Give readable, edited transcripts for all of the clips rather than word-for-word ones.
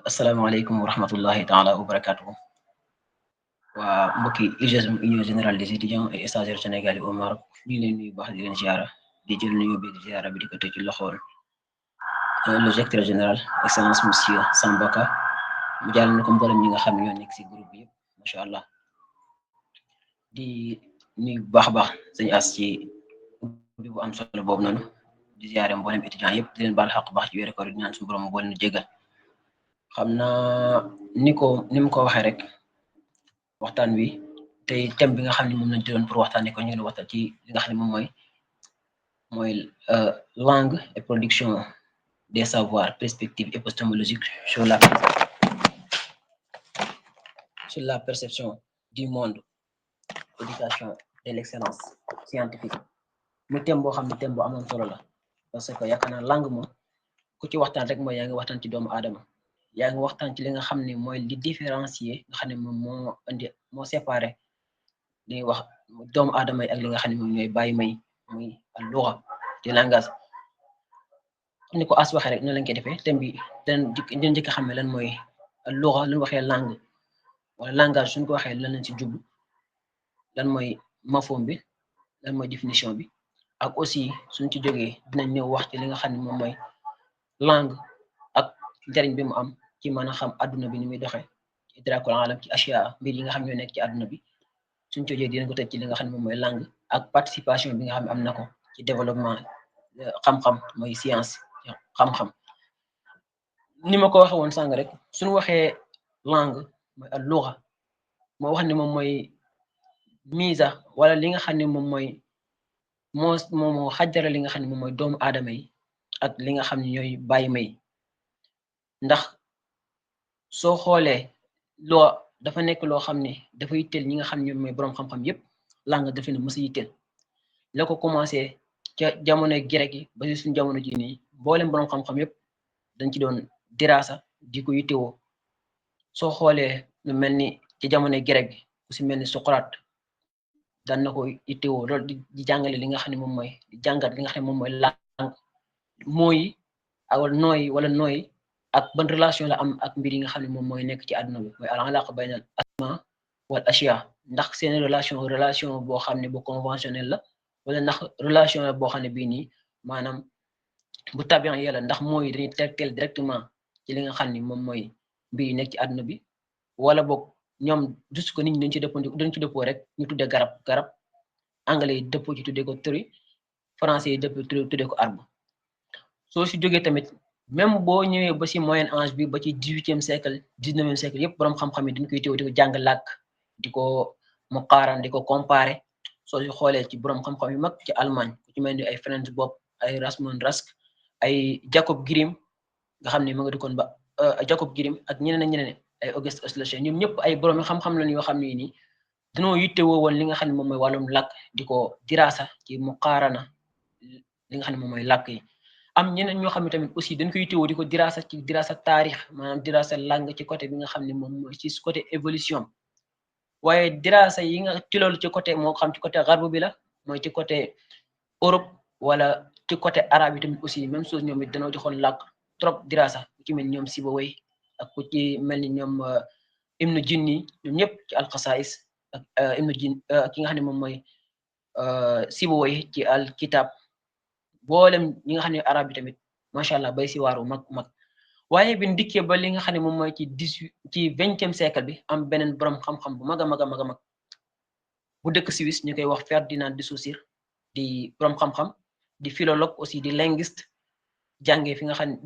asalaamaaleykum wa rahmatullahi taala wa barakatuhu waa mbokki UGESM union générale des étudiants et stagiaires sénégalais au Maroc ñu ngi leen nuyu baax di leen ziara di jël nuyu bi ziara bi di ko teg ci loxool le directeur général excellence monsieur Sambaka mu jàll na ko mboolem ñi nga xam ne ñoo nekk si groupe bi yëpp macha allah di nuyu bu baax a baax sëñ as ci bi bu am solo boobu noonu di ziare mboolem étudiants yëpp di leen baal xaq baax ci weeru koor di ñaan suñu borom boole nu jégal xam naa ni mu ko waxee rek waxtaan wi tey thème bi nga xam ne moom lañ jëloon pour waxtaanee ko ñu ngi waxtaan ci li nga xam ne moom mooy langue et production des savoirs perspectives épistémologiques sur la perception du monde éducation et l'excellence scientifique muy thème boo xam ne thème bu amoon solo la parce que yaakaar naa langue moom ku ci waxtaan rek mooy yaa ngi waxtaan ci doomu aadama yaa ngi waxtaan ci li nga xam ne mooy li différencier nga xam ne moom moo séparé li ñuy wax doomu aadama yi ak li nga xam ne moom ñooy bàyyi may muy luxa di langage ni ko as waxee rek noonu lañ koy defee thème bi dina njëkk a xam ne lan mooy luxa lu ñu waxee langue wala langage suñ ko waxee lan lañ ci jublu lan mooy mafhum bi lan mooy définition bi ak aussi suñ ci jógee dinañ ñëw wax ci li nga xam ne moom mooy langue ak njariñ bi mu am ci mën a xam adduna bi ni muy doxee ci idrakul alam ci ashya mbir yi nga xam ñoo nekk ci adduna bi suñ cojee dinañ ko teg ci li nga xam ne moom mooy langue ak participation bi nga xam ne am na ko ci développement xam-xam mooy science xam-xam ni ma ko waxee woon sàng rek suñu waxee langue mooy al luxa moo wax ne moom mooy mise wala li nga xam ne moom mooy moo xajjara li nga xam ne moom mooy doomu aadama yi ak li nga xam ne ñooy bàyyi may ndax soo xoolee loo dafa nekk loo xam ne dafa yitteel ñi nga xam ne ñoom mooy boroom xam-xam yépp langue dafa ne mës a yitteel la ko commencé ca jamonoy grec yi ba si suñu jamono ji nii mboolem boroom xam-xam yépp dañ ci doon diraasa di ko yittewoo soo xoolee lu mel ni ci jamonoy grec gi ku si mel ni Socrate daan na ko yittewoo loolu di jàngale li nga xam ne moom mooy di jàngat li nga xam ne moom mooy langue mooy wala nooy wala nooy ak ban relation la am ak mbir yi nga xam ne moom mooy nekk ci àdduna bi mooy al alaqa bayna al asma wal ashya ndax seen relation boo xam ne bu conventionnel la wala ndax relation la boo xam ne bii nii maanaam bu tabian yàlla ndax mooy dañuy tegteel directement ci li nga xam ne moom mooy mbir yi nekk ci àdduna bi wala boog ñoom juste que nit ñi dañ ci dëppoo rek ñu tuddee garab anglais yi dëppoo ci tuddee ko tree français yi dëppoo tuddee ko arbre soo si jógee tamit même boo ñëwee ba si moyen âge bi ba ci 18e siècle 19e siècle yëpp borom xam-xam yi dañ koy teew di ko jàng làkk di ko muqaaran di ko comparer soo si xoolee ci borom xam-xam yu mag ci Allemagne ku ci mel ni ay Franz Bopp ay Rasmus Rask ay Jacob Grimm nga xam ne ma nga dëkkoon ba Jacob Grimm ak ñeneen ak ñeneen ay Auguste Schlecher ñoom ñëpp ay borom xam-xam lañ yoo xam ne nii dañoo yittewoo woon li nga xam ne moom mooy wàllum làkk di ko diraasa ci muqaarana li nga xam ne moom mooy làkk yi am ñeneen ñoo xam ne tamit aussi dañ koy yittewoo di ko diraasa ci diraasa taarix maanaam diraasa langue ci côté bi nga xam ne moom mooy ci côté évolution waaye diraasa yi nga ci loolu ci côté moo xam ci côté garbu bi la mooy ci côté Europe wala ci côté arabe yi tamit aussi même chose ñoom it dañoo joxoon làkk trop diraasa ku ci mel ni ñoom Sibawayh ak ku ci mel ni ñoom Ibnu Jinni ñoom ñëpp ci alxasaïs ak Ibnu Jin ki nga xam ne moom mooy Sibawayh ci al kitab boolem ñi nga xam ne arab yi tamit macha allah bay si waaru mag waaye bi ndikkee ba li nga xam ne moom mooy ci 20e siècle bi am beneen borom xam-xam bu mag a mag a mag a mag bu dëkk Suisse ñu koy wax Ferdinand de Saussure di borom xam-xam di philologue aussi di linguiste jàngee fi nga xam ne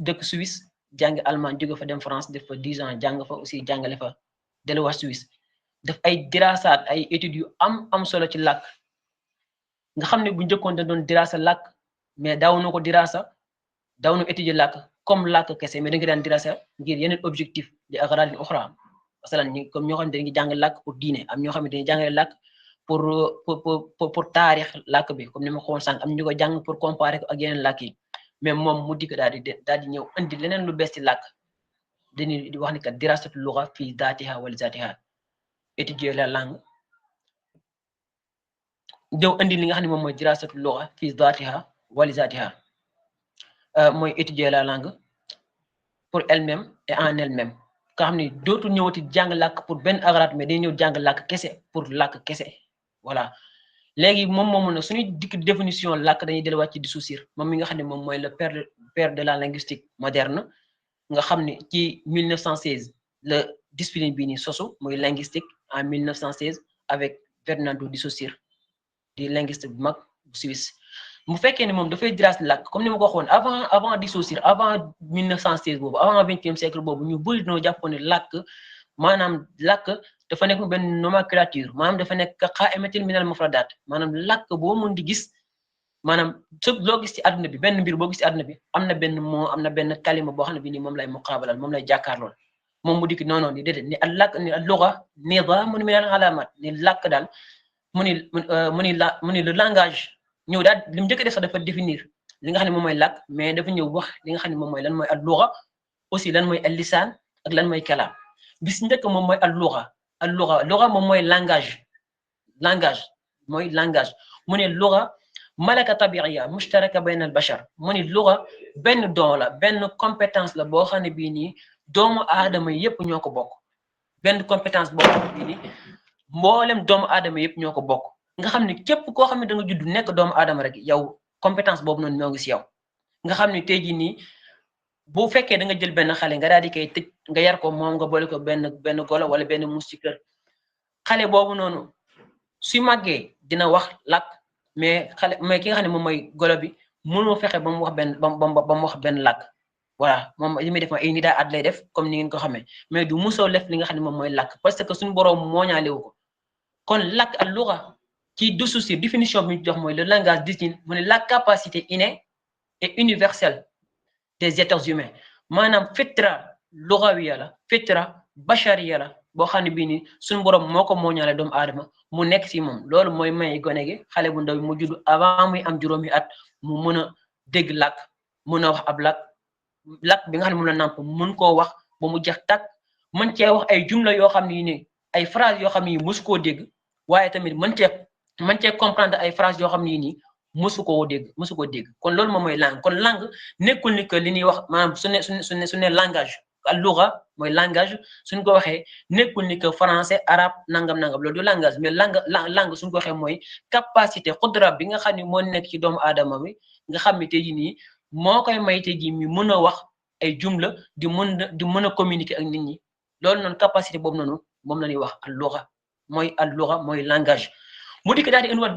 dëkk Suisse jànge Allemagne jóge fa dem France def fa 10 ans jàng fa aussi jàngale fa delluwaat Suisse def ay diraasaat ay études yu am solo ci làkk nga xam ne bu njëkkoon da doon diraasa làkk mais daawuñu ko diraasa daawuñu étudier làkk comme làkk kese mais dañu ko daan diraasa ngir yeneen objectif di agradin uxra masalan comme ñoo xam ne dañuy jàng làkk pour diine am ñoo xam ne dañuy jàngale làkk pour taarix làkk bi comme ni ma ko waxoon sànq am ñu ko jàng pour comparer ko ak yeneen làkk yi mais moom mu dikk daal di ñëw indi leneen lu bees ci làkk dañuy di wax ni kat dirasatu luga fi zaatiha wala zaatiha étudier la langue ñëw indi li nga xam ne moom mooy dirasatu luga fi zaatiha wala zaatiha mooy étudier la langue pour elle-même et en elle-même nga xam ni dootul ñëwati jàng làkk pour benn agrat mais day ñëw jàng làkk kese pour làkk kese voilà léegi moom moomu nag suñuy dikk définition làkk dañuy delluwaat ci Dissoucyr moom mi nga xam ne moom mooy le père de la linguistique moderne nga xam ne ci 1916 la discipline bii nii sosu muy linguistique en 1916 avec Fernando Dissoucyr di linguiste bu mag bu Suisse mu fekkee ne moom dafay diraas làkk comme ni ma ko waxoon avant Dissoucyr avant 1916 boobu avant 20e siècle boobu ñu bëri dañoo jàppoon ne làkk maanaam làkk dafa nekk benn nomenclature maanaam dafa nekk qa'imatin minal mufradat maanaam làkk boo mën di gis maanaam loo gis ci àdduna bi benn mbir boo gis ci àdduna bi am na benn moo am na benn kalima boo xam ne bi nii moom lay muqaabalal moom lay jàkkaarlool moom mu dikk non non ni déedéet ni al làkk ni al lugha nidaamun min al alamat ni làkk daal mu ni le langage ñëw daal li mu njëkk def sax dafa définir li nga xam ne moom mooy làkk mais dafa ñëw wax li nga xam ne moom mooy lan mooy al lugha aussi lan mooy al lisaan ak lan mooy kalaam bis njëkk moom mooy al lugha moom mooy langage mooy langage mu ne lugha malaka tabiiya mushtaraka bayna al bashar mu ni lugha benn don la benn compétence la boo xam ne bii nii doomu aadama yépp ñoo ko bokk benn compétence boo xam ne bii nii mboolem doomu aadama yépp ñoo ko bokk nga xam ne képp koo xam ne da nga judd nekk doomu aadama rek yow compétence boobu noonu ñoo ngi si yow nga xam ne tey jii nii bu fekkee da nga jël benn xale nga daal di koy tëj nga yar ko moom nga boole ko benn golo wala benn muus ci kër xale boobu noonu su màggee dina wax làkk mais ki nga xam ne moom mooy golo bi mënoo fexe ba mu wax ba mu wax benn làkk voilà moom li muy def mooy ay nidaa at lay def comme ni ngeen ko xamee mais du musoo def li nga xam ne moom mooy làkk parce que suñu boroom mooñaalewu ko kon làkk ak lugha ci Dissoucyr définition bi ñu jox mooy le langage désigne mu ne la capacité innée et universelle des êtres humains maanaam fitra lughawiya la fitra bashariya la boo xam ne bii nii suñu boroom moo ko mooñaale doomu aadama mu nekk ci moom loolu mooy may gone gi xale bu ndaw mu judd avant muy am juróomi at mu mën a dégg làkk mën a wax ab làkk bi nga xam ne moom la nàmp mën koo wax ba mu jeex tàkk mën cee wax ay jumla yoo xam ne ni ay phrase yoo xam ne mosu koo dégg waaye tamit mën cee comprendre ay phrase yoo xam ne nii mosu koo dégg kon loolu moom mooy langue kon langue nekkul ni que li ñuy wax maanaam su ne langage al lugha mooy langage suñ ko waxee nekkul ni que français arabe nangam loolu du langage mais langue suñ ko waxee mooy capacité xudra bi nga xam ne moo nekk ci doomu aadama bi nga xam ne tey jii nii moo koy may tey jii mi mën a wax ay jumla di mën a communiquer ak nit ñi loolu noonu capacité boobu noonu moom la ñuy wax al lugha mooy langage mu dikk daal di indiwaat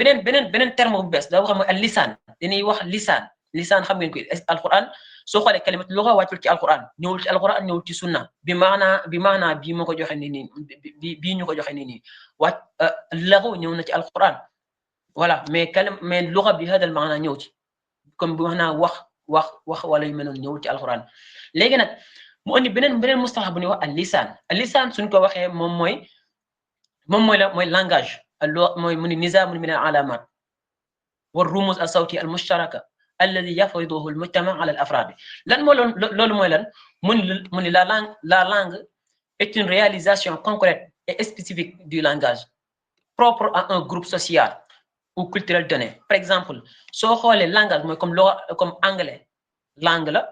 beneen terme bu bees daa xam mooy al lisaan dañuy wax lisaan xam ngeen ko alquran soo xoolee kalimat lugha wàccul ci alquran ñëwul ci sunna bi maanaa bii moo ko joxe nii bii ñu ko joxe nii wàcc lagu ñëw na ci alquran voilà mais lugha bi hadal maanaa ñëw ci comme bi maanaa wax wala yu mel noonu ñëwul ci alquran léegi nag mu indi beneen mustalax bu ñuy wax al lisaan suñ ko waxee moom mooy langage mooy mu ni nizaamun min al alamat wa rumuz al sawti al mushtaraka alladi yafriduhu al mujtama ala al afrad lan moo loolu mooy lan mu ni la langue est une réalisation concrète et spécifique du langage propre à un groupe social ou culturel donné par exemple soo xoolee langage mooy comme anglais langue la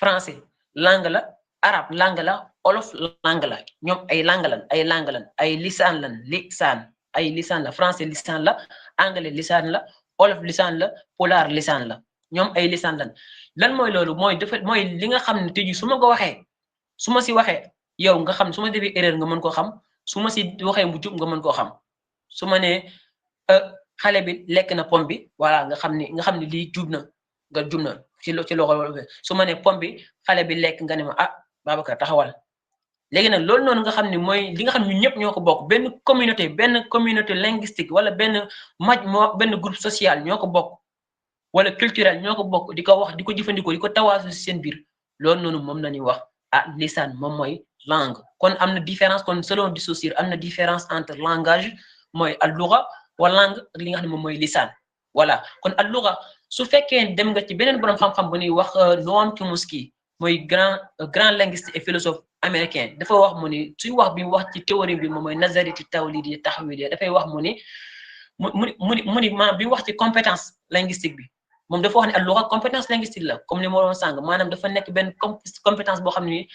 français langue la arabe langue la olof langue la ñoom ay langue lan ay lisaan la français lisaan la anglais lisaan la olof lisaan la pulaar lisaan la ñoom ay lisaan lan mooy loolu mooy li nga xam ne tey jii su ma ko waxee su ma si waxee yow nga xam su ma defee erreur nga mën koo xam su ma si waxee mu jub nga mën koo xam su ma nee xale bi lekk na pomme bi voilà nga xam ne lii jub na ci loxo su ma nee pomme bi xale bi lekk nga ne ma Babacar taxawal léegi nag loolu noonu nga xam ne mooy li nga xam ne ñëpp ñoo ko bokk benn communauté linguistique wala benn groupe social ñoo ko bokk wala culturel ñoo ko bokk di ko wax di ko jëfandikoo di ko tawaasu si seen biir loolu noonu moom la ñuy wax lisaan moom mooy langue kon am na différence kon selon Dissoucyr am na différence entre langage mooy al lugha wala langue ak li nga xam ne moom mooy lisaan voilà kon al lugha su fekkee dem nga ci beneen borom xam-xam bu ñuy wax Noam Chomsky mooy grand linguiste et philosophe américain dafa wax mu ni suy wax bi wax ci théorie bi moom mooy nazariyatu tawlidi tahwili dafay wax mu ni maanaam bi wax ci compétence linguistique bi moom dafa wax ne al-lugha compétence linguistique la comme li ma doon sàng maanaam dafa nekk benn compétence boo xam ne nii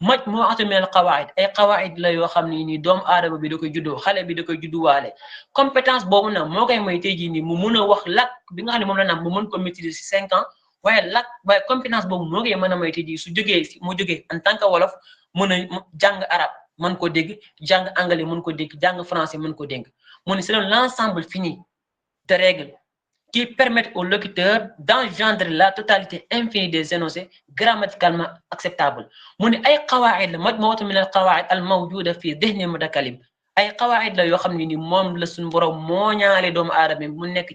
majmu'atun min al-qawaa'id ay qawaa'id la yoo xam ne nii doomu aadama bi da koy juddoo xale bi da koy judduwaale compétence boobu nag moo koy may tey jii nii mu mun a wax làkk bi nga xam ne moom la naan mu mën ko maîtriser si 5 ans waaye compétence boobu moo koy mën a may tey jii su jógee si mu jógee en tant que wolof mën a jàng arab mën ko dégg jàng anglais mën ko dégg jàng français mën ko dégg mu ne c'est l'ensemble fini de règles qui permettent au locuteur d'engendrer la totalité infinie des énoncés grammaticalement acceptables mu ne ay qawaa'id la majmu'atun min al qawaa'id al mawjuda fi dhihni mutakallim ay qawaa'id la yoo xam ne ni moom la suñu borom moo ñaale doomu aadama mu nekk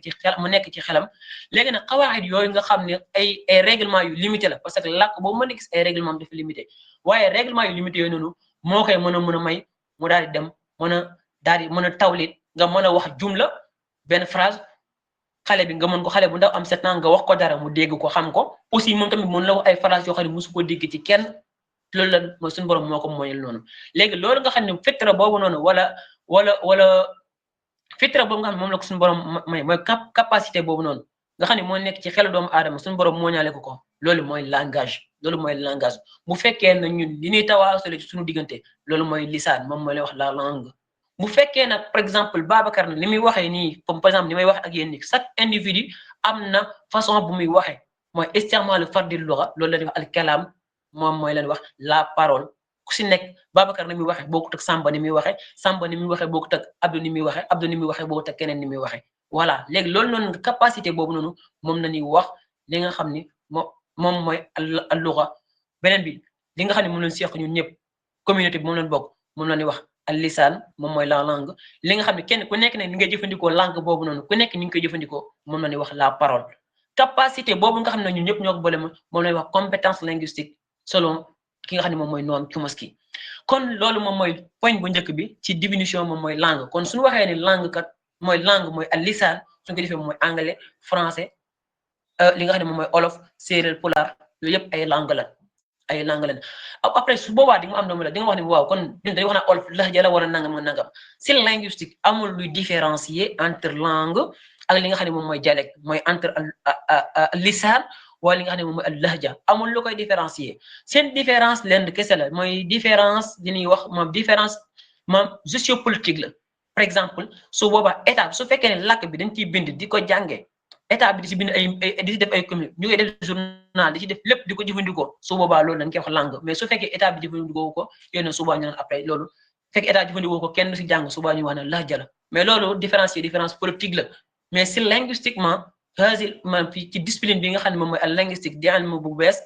ci xelam léegi nag qawaa'id yooyu nga xam ne ay règlement yu limité la parce que làkk boobu mën a gis ay règlement dafa limité waaye règlement yu limité yooyu noonu moo koy mën a may mu daal di dem mën a tawlit nga mën a wax jumla benn phrase xale bi nga mën ko xale bu ndaw am 7 ans nga wax ko dara mu dégg ko xam ko aussi moom tamit mën la wax ay phrase yoo xam ne mosu ko dégg ci kenn loolu la mooy suñu borom moo ko mooyal noonu léegi loolu nga xam ne fitra boobu noonu wala fitra boobu nga xam ne moom la ko suñu borom may mooy capacité boobu noonu nga xam ne moo nekk ci xelu doomu aadama suñu borom moo ñaale ko loolu mooy langage bu fekkee na ñun li ñuy tawaasale ci suñu diggante loolu mooy lisaan moom mooy lay wax la langue bu fekkee nag par exemple Babacar na li muy waxee nii comme par exemple ni may wax ak yéen ni chaque individu am na façon bu muy waxee mooy isticmaalu fardil lugha loolu la ñuy wax al kalaam moom mooy leen wax la parole ku si nekk Babacar ni muy waxee bokkut ak Samba ni muy waxee Samba ni muy waxee bokkut ak Abdou ni muy waxee Abdou ni muy waxee bokkut ak keneen ni muy waxee voilà léegi loolu noonu nga capacité boobu noonu moom la ñuy wax li nga xam ni moom mooy al lugha beneen bi li nga xam ne moom lañ seq ñun ñëpp communauté bi moom lañ bokk moom la ñuy wax al lisaan moom mooy la langue li nga xam ne kenn ku nekk ne ni ngay jëfandikoo langue boobu noonu ku nekk ni nga koy jëfandikoo moom la ñuy wax la parole capacité boobu nga xam ne ñun ñëpp ñoo ko boole moom lay wax compétence linguistique selon ki nga xam ne moom mooy Noam Chomsky kon loolu moom mooy point bu njëkk bi ci définition moom mooy langue kon suñu waxee ni langue kat mooy langue mooy al lisaan suñu ko defee moom mooy anglais français li nga xam ne moom mooy olof séeréer pulaar yooyu yëpp ay langue la après su boobaa di nga am na la di nga wax ne waaw kon ñun dañuy wax ne olof lahja la wala nangam si linguistique amul luy différencier entre langue ak li nga xam ne moom mooy dialecte mooy entre lisaan wala li nga xam ne moom mooy al lahja amul lu koy différencier seen différence lenn kese la mooy différence li ñuy wax moom différence moom sociopolitique la par exemple su boobaa état su fekkee ne làkk bi dañ ciy bind di ko jàngee état bi di ci bind di ci def ay communiqué ñu koy def journal di ci def lépp di ko jëfandikoo su boobaa loolu dañ koy wax langue mais su fekkee état bi jëfandikoo ko yéen a subaa ñu naan après loolu fekk état jëfandikoo ko kenn du si jàng subaa ñu wax ne lahja la mais loolu différence politique la mais si linguistiquement man fii ci discipline bi nga xam ne moom mooy al linguistique di ilm bu bees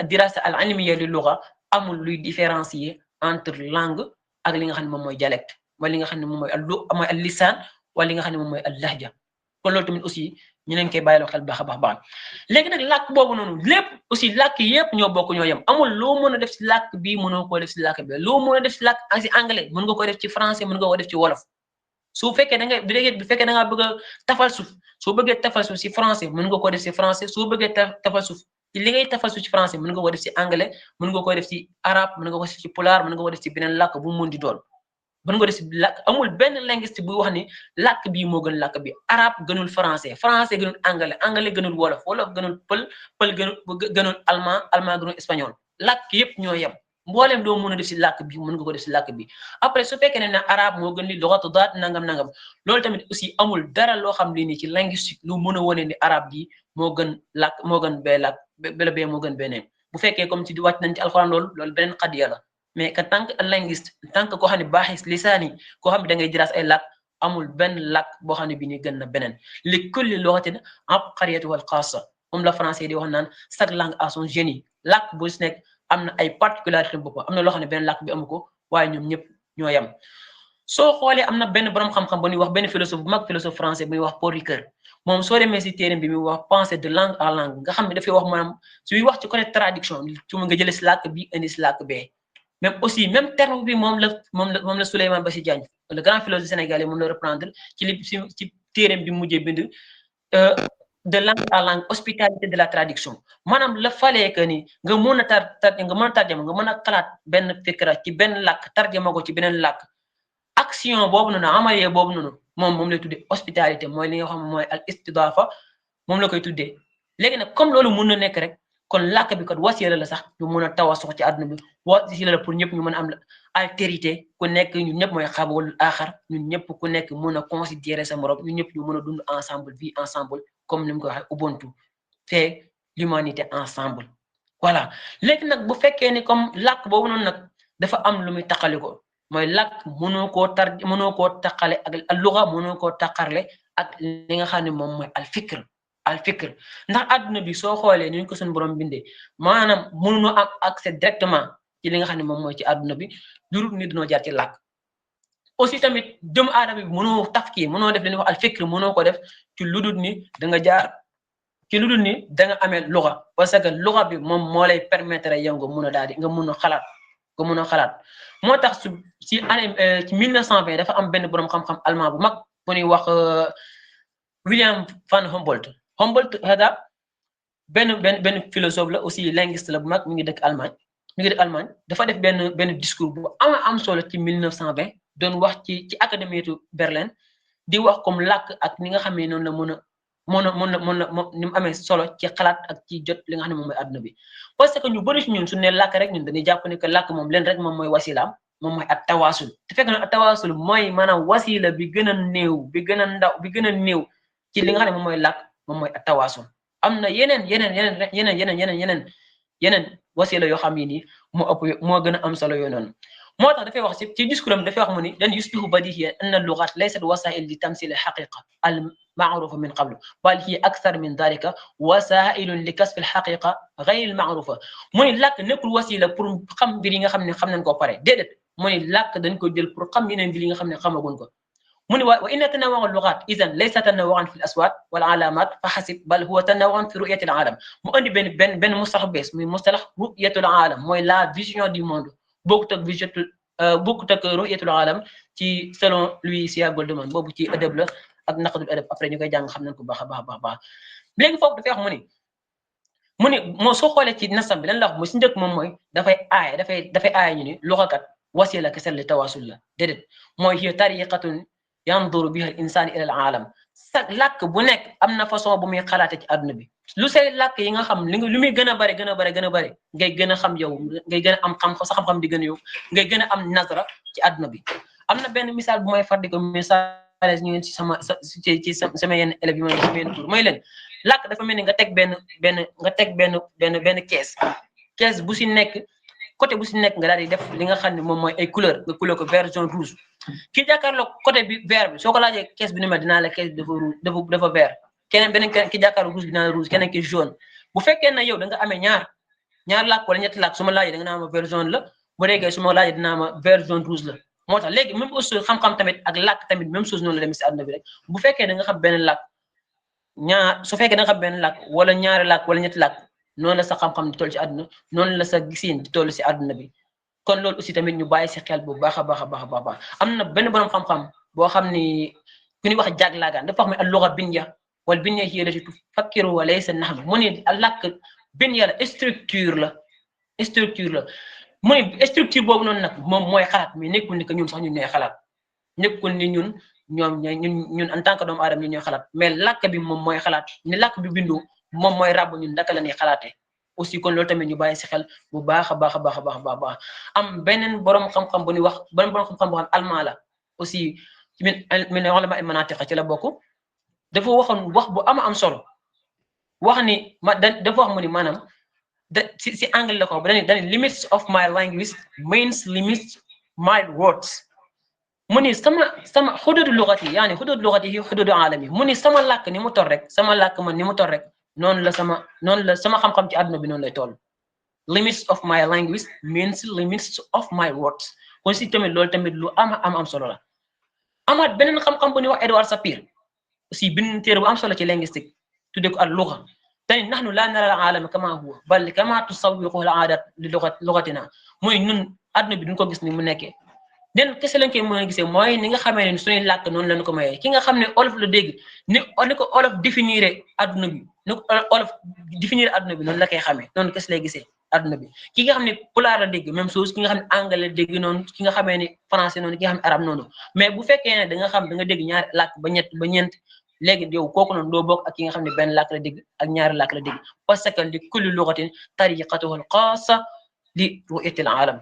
dirasa al ilmiya li lugha amul luy différencier entre langue ak li nga xam ne moom mooy dialecte mooy li nga xam ne moom mooy al lisaan wala li nga xam ne moom mooy al lahja kon loolu tamit aussi ñu leen koy bàyyiloo xel baax a baax léegi nag làkk boobu noonu lépp aussi làkk yëpp ñoo bokk ñoo yem amul loo mën a def si làkk bii mënoo koo def si làkk bi loo mën a def si làkk si anglais mën nga ko def ci français mën nga ko def ci wolof su fekkee da ngaa bëgg a tafal suuf soo bëggee tafal suuf si français mën nga ko def si français soo bëggee tafal suuf li ngay tafal suuf ci français mën nga ko def si anglais mën nga ko def si arabe mën nga ko def si pulaar mën nga ko def si beneen làkk bu mu mën di doon mën nga def si làkk amul benn linguiste buy wax ni làkk bii moo gën làkk bi arabe gënul français français gënul anglais gënul wolof gënul pël gënul allemand gënul espagnol làkk yëpp ñoo yem mbooleem doo mën a def si làkk bi mën nga ko def si làkk bi après su fekkee ne arabe moo gën li lughatu daat nangam loolu tamit aussi amul dara loo xam li nii ci linguistique lu mën a wane ni arabe bi moo gën làkk moo gën bee làkk bee moo gën beneen bu fekkee comme ci wàcc nañ ci alxuraan loolu beneen xadiya la mais que tant que linguiste tant que koo xam ne baaxis lisaani koo xam ne da ngay diraas ay làkk amul benn làkk boo xam ne bi ni gën na beneen li kulli lughatin abqariyatuha al xaasa moom la français di wax naan chaque langue a son génie làkk bu si nekk am na ay particularité boppam am na loo xam ne benn làkk bi amu ko waaye ñoom ñëpp ñoo yem soo xoolee am na benn borom xam-xam bu ñuy wax benn philosophe bu mag philosophe français bu ñuy wax Paul Ricoeur moom soo demee si téere bi muy wax pensée de langue à langue nga xam ne dafay wax maanaam suy wax ci côté traduction su ma nga jëlee si làkk bi indi si làkk bee même terme bi moom la Souleymane Bachir Diagne le grand philosophe sénégalais moom la reprendre ci téereem bi mujjee bind de langue à langue hospitalité de la traduction maanaam la falee que ni nga mën a tarjama nga mën a xalaat benn fikra ci benn làkk tarjama ko ci beneen làkk action boobu noonu amalee boobu noonu moom lay tuddee hospitalité mooy li nga xam mooy al istidafa moom la koy tuddee léegi nag comme loolu mun na nekk rek kon làkk bi kat wasiila la sax ñu mun a tawasu ci àdduna bi wasiila la pour ñëpp ñu mën a am altérité ku nekk ñun ñëpp mooy xabul aaxar ñun ñëpp ku nekk mun a considérer sa morom ñun ñëpp ñu mën a dund ensemble vie ensemble comme ni mu ko waxee ubuntu fait l'humanité ensemble voilà léegi nag bu fekkee ni comme làkk boobu noonu nag dafa am lu muy taqali ko mooy làkk mënoo koo taqale ak luga mënoo koo taqarle ak li nga xam ne moom mooy al fikr ndax àdduna bi soo xoolee ni ñu ko suñu borom bindee maanaam mënunoo am accès directement ci li nga xam ne moom mooy ci àdduna bi lu dul ni dañoo jaar ci làkk aussi tamit doomu aadama bi mënoo tafkir mënoo def li ñuy wax al fikr mënoo ko def ci lu dul ni da nga jaar ci lu dul ni da nga amee luga parce que luga bi moom moo lay permettre yow nga mun a daal di nga mun a xalaat moo tax ci année ci 1920 dafa am benn borom xam-xam allemand bu mag bu ñuy wax William van Humboldt hada benn philosophe la aussi linguiste la bu mag mi ngi dëkk Allemagne dafa def benn discours bu am solo ci 1920 doon wax ci académie de Berlin di wax comme làkk ak ni nga xam ne noonu la mën a ni mu amee solo ci xalaat ak ci jot li nga xam ne moom mooy àdduna bi parce que ñu bëri si ñun su ne làkk rek ñun dañuy jàpp ne que làkk moom leen rek moom mooy wasilaam moom mooy at tawaasul te fekk na at tawaasul mooy maanaam wasila bi gën a néew bi gën a ndaw bi gën a néew ci li nga xam ne moom mooy làkk moom mooy at tawaasul am na yeneen wasila yoo xam ne nii moo gën a am solo yoo noonu moo tax dafay wax ci discours am dafay wax mu ni dan yusbihu badihiyan anna al-lughat laysat wasail li tamsil al-haqiqa al-ma'rufa min qablu bal hiya akthar min dhalika wasailun li kasb al-haqiqa ghayr al-ma'rufa mu ni làkk nekkul wasila pour xam mbir yi nga xam ne xam nañ ko pare déedéet mu ni làkk dañ ko jël pour xam yeneen mbir yi nga xam ne xamaguñ ko mu ni wa inna tanawwu al-lughat idhan laysa tanawwu'an fi al-aswat wal alamat fa hasib bal huwa tanawwu'an fi ru'yati al-alam mu andi benn mustalax bees muy mustalax ru'yatul alam mooy la vision du monde bokkut ak ru'yatul alam ci selon Louis Goldman boobu ci adab la ak naqdul adab après ñu koy jàng xam nañ ko baax a baax léegi foofu dafay wax mu ni moo soo xoolee ci nasam bi lan la wax mooy si njëkk moom mooy dafay aaya ñu ni luxakat wasila kese li tawasul la déedéet mooy hiya tariqatun yanduru biha al insaan ila al alam sa làkk bu nekk am na façon bu muy xalaate ci àdduna bi lu say làkk yi nga xam lu muy gën a bari ngay gën a xam yow ngay gën a am xam-xam sa xam-xam di gën a yow ngay gën a am nazara ci àdduna bi am na benn misaal bu may far di ko misaal ñu ci sama yenn élèves yi may sama yenn tour mooy leen làkk dafa mel ni nga teg benn kees bu si nekk côté bu si nekk nga daal di def li nga xam ne moom mooy ay couleur nga couleur ko vert jaune rouge kii jàkkaarloo côté bi vert bi soo ko laajee kees bi ni mel dinaa la kees bi dafa vert beneen ki jàkkaarloo rouge bi dinaa la rouge keneen ki jaune bu fekkee na yow da nga amee ñaar làkk wala ñetti làkk su ma laajee da nga naa ma vert jaune la bu déggee su ma laajee dinaa ma vert jaune rouge la moo tax léegi même aussi xam-xam tamit ak làkk tamit même chose noonu la demee si àdduna bi rek bu fekkee da nga xam benn làkk su fekkee da nga xam benn làkk wala ñaari làkk wala ñetti làkk noonu la sa xam-xam di toll ci àdduna noonu la sa gisiin di toll si àdduna bi kon loolu aussi tamit ñu bàyyi si xel bu baax a baax am na benn borom xam-xam boo xam ni ku ñuy wax jaag laagaan dafa wax ne al-lugha binya wal binya hiya allati tufakkiru wa laysa nahnu mu ni làkk binya la structure la mu ni structure boobu noonu nag moom mooy xalaat mais nekkul ni que ñun sax ñun ñooy xalaat nekkul ni ñun en tant que doomu aadama ñun ñooy xalaat mais làkk bi moom mooy xalaat ni làkk bi bindu moom mooy ràbb ñun ndaka la ñuy xalaatee aussi kon loolu tamit ñu bàyyi si xel bu baax a baax am beneen borom xam-xam bu ñuy wax beneen borom xam-xam boo xam allemand la aussi ci min ulama al manatiq ci la bokk dafa waxoon wax bu am solo wax ni dafa wax mu ni maanaam si anglais la ko dañuy limits of my language means limits my words mu ni sama xududu lugati yaani xududu lugati yi xududu alami mu ni sama làkk ni mu tor rek sama làkk man ni mu tor rek noonu la sama xam-xam ci àdduna bi noonu lay toll limits of my language means limits of my words kon si tamit loolu tamit lu am solo la amaat beneen xam-xam bu ñuy wax Edward Sapir aussi bind téere bu am solo ci linguistique tudde ko al lugha tani nahnu la nara al alama kama huwa bal kama tusawwiqu al aadat li lugatina mooy ñun àdduna bi duñ ko gis ni mu nekkee den kese lañ koy mën a gisee mooy ni nga xamee ne suñuy làkk noonu lañu ko mayee ki nga xam ne olof la dégg ni ko olof définir adduna bi ni ko olof définir adduna bi noonu la koy xamee noonu kese lay gisee adduna bi ki nga xam ne pulaar la dégg même chose ki nga xam ne anglais la dégg noonu ki nga xamee ni français noonu ki nga xam ne arabe noonu mais bu fekkee ne da nga dégg ñaari làkk ba ñett ba ñeent léegi yow kooku noonu doo bokk ak ki nga xam ne benn làkk la dégg ak ñaari làkk la dégg parce que li kulli lugatin tariqatuhu al-xaasa li ru'yatil alam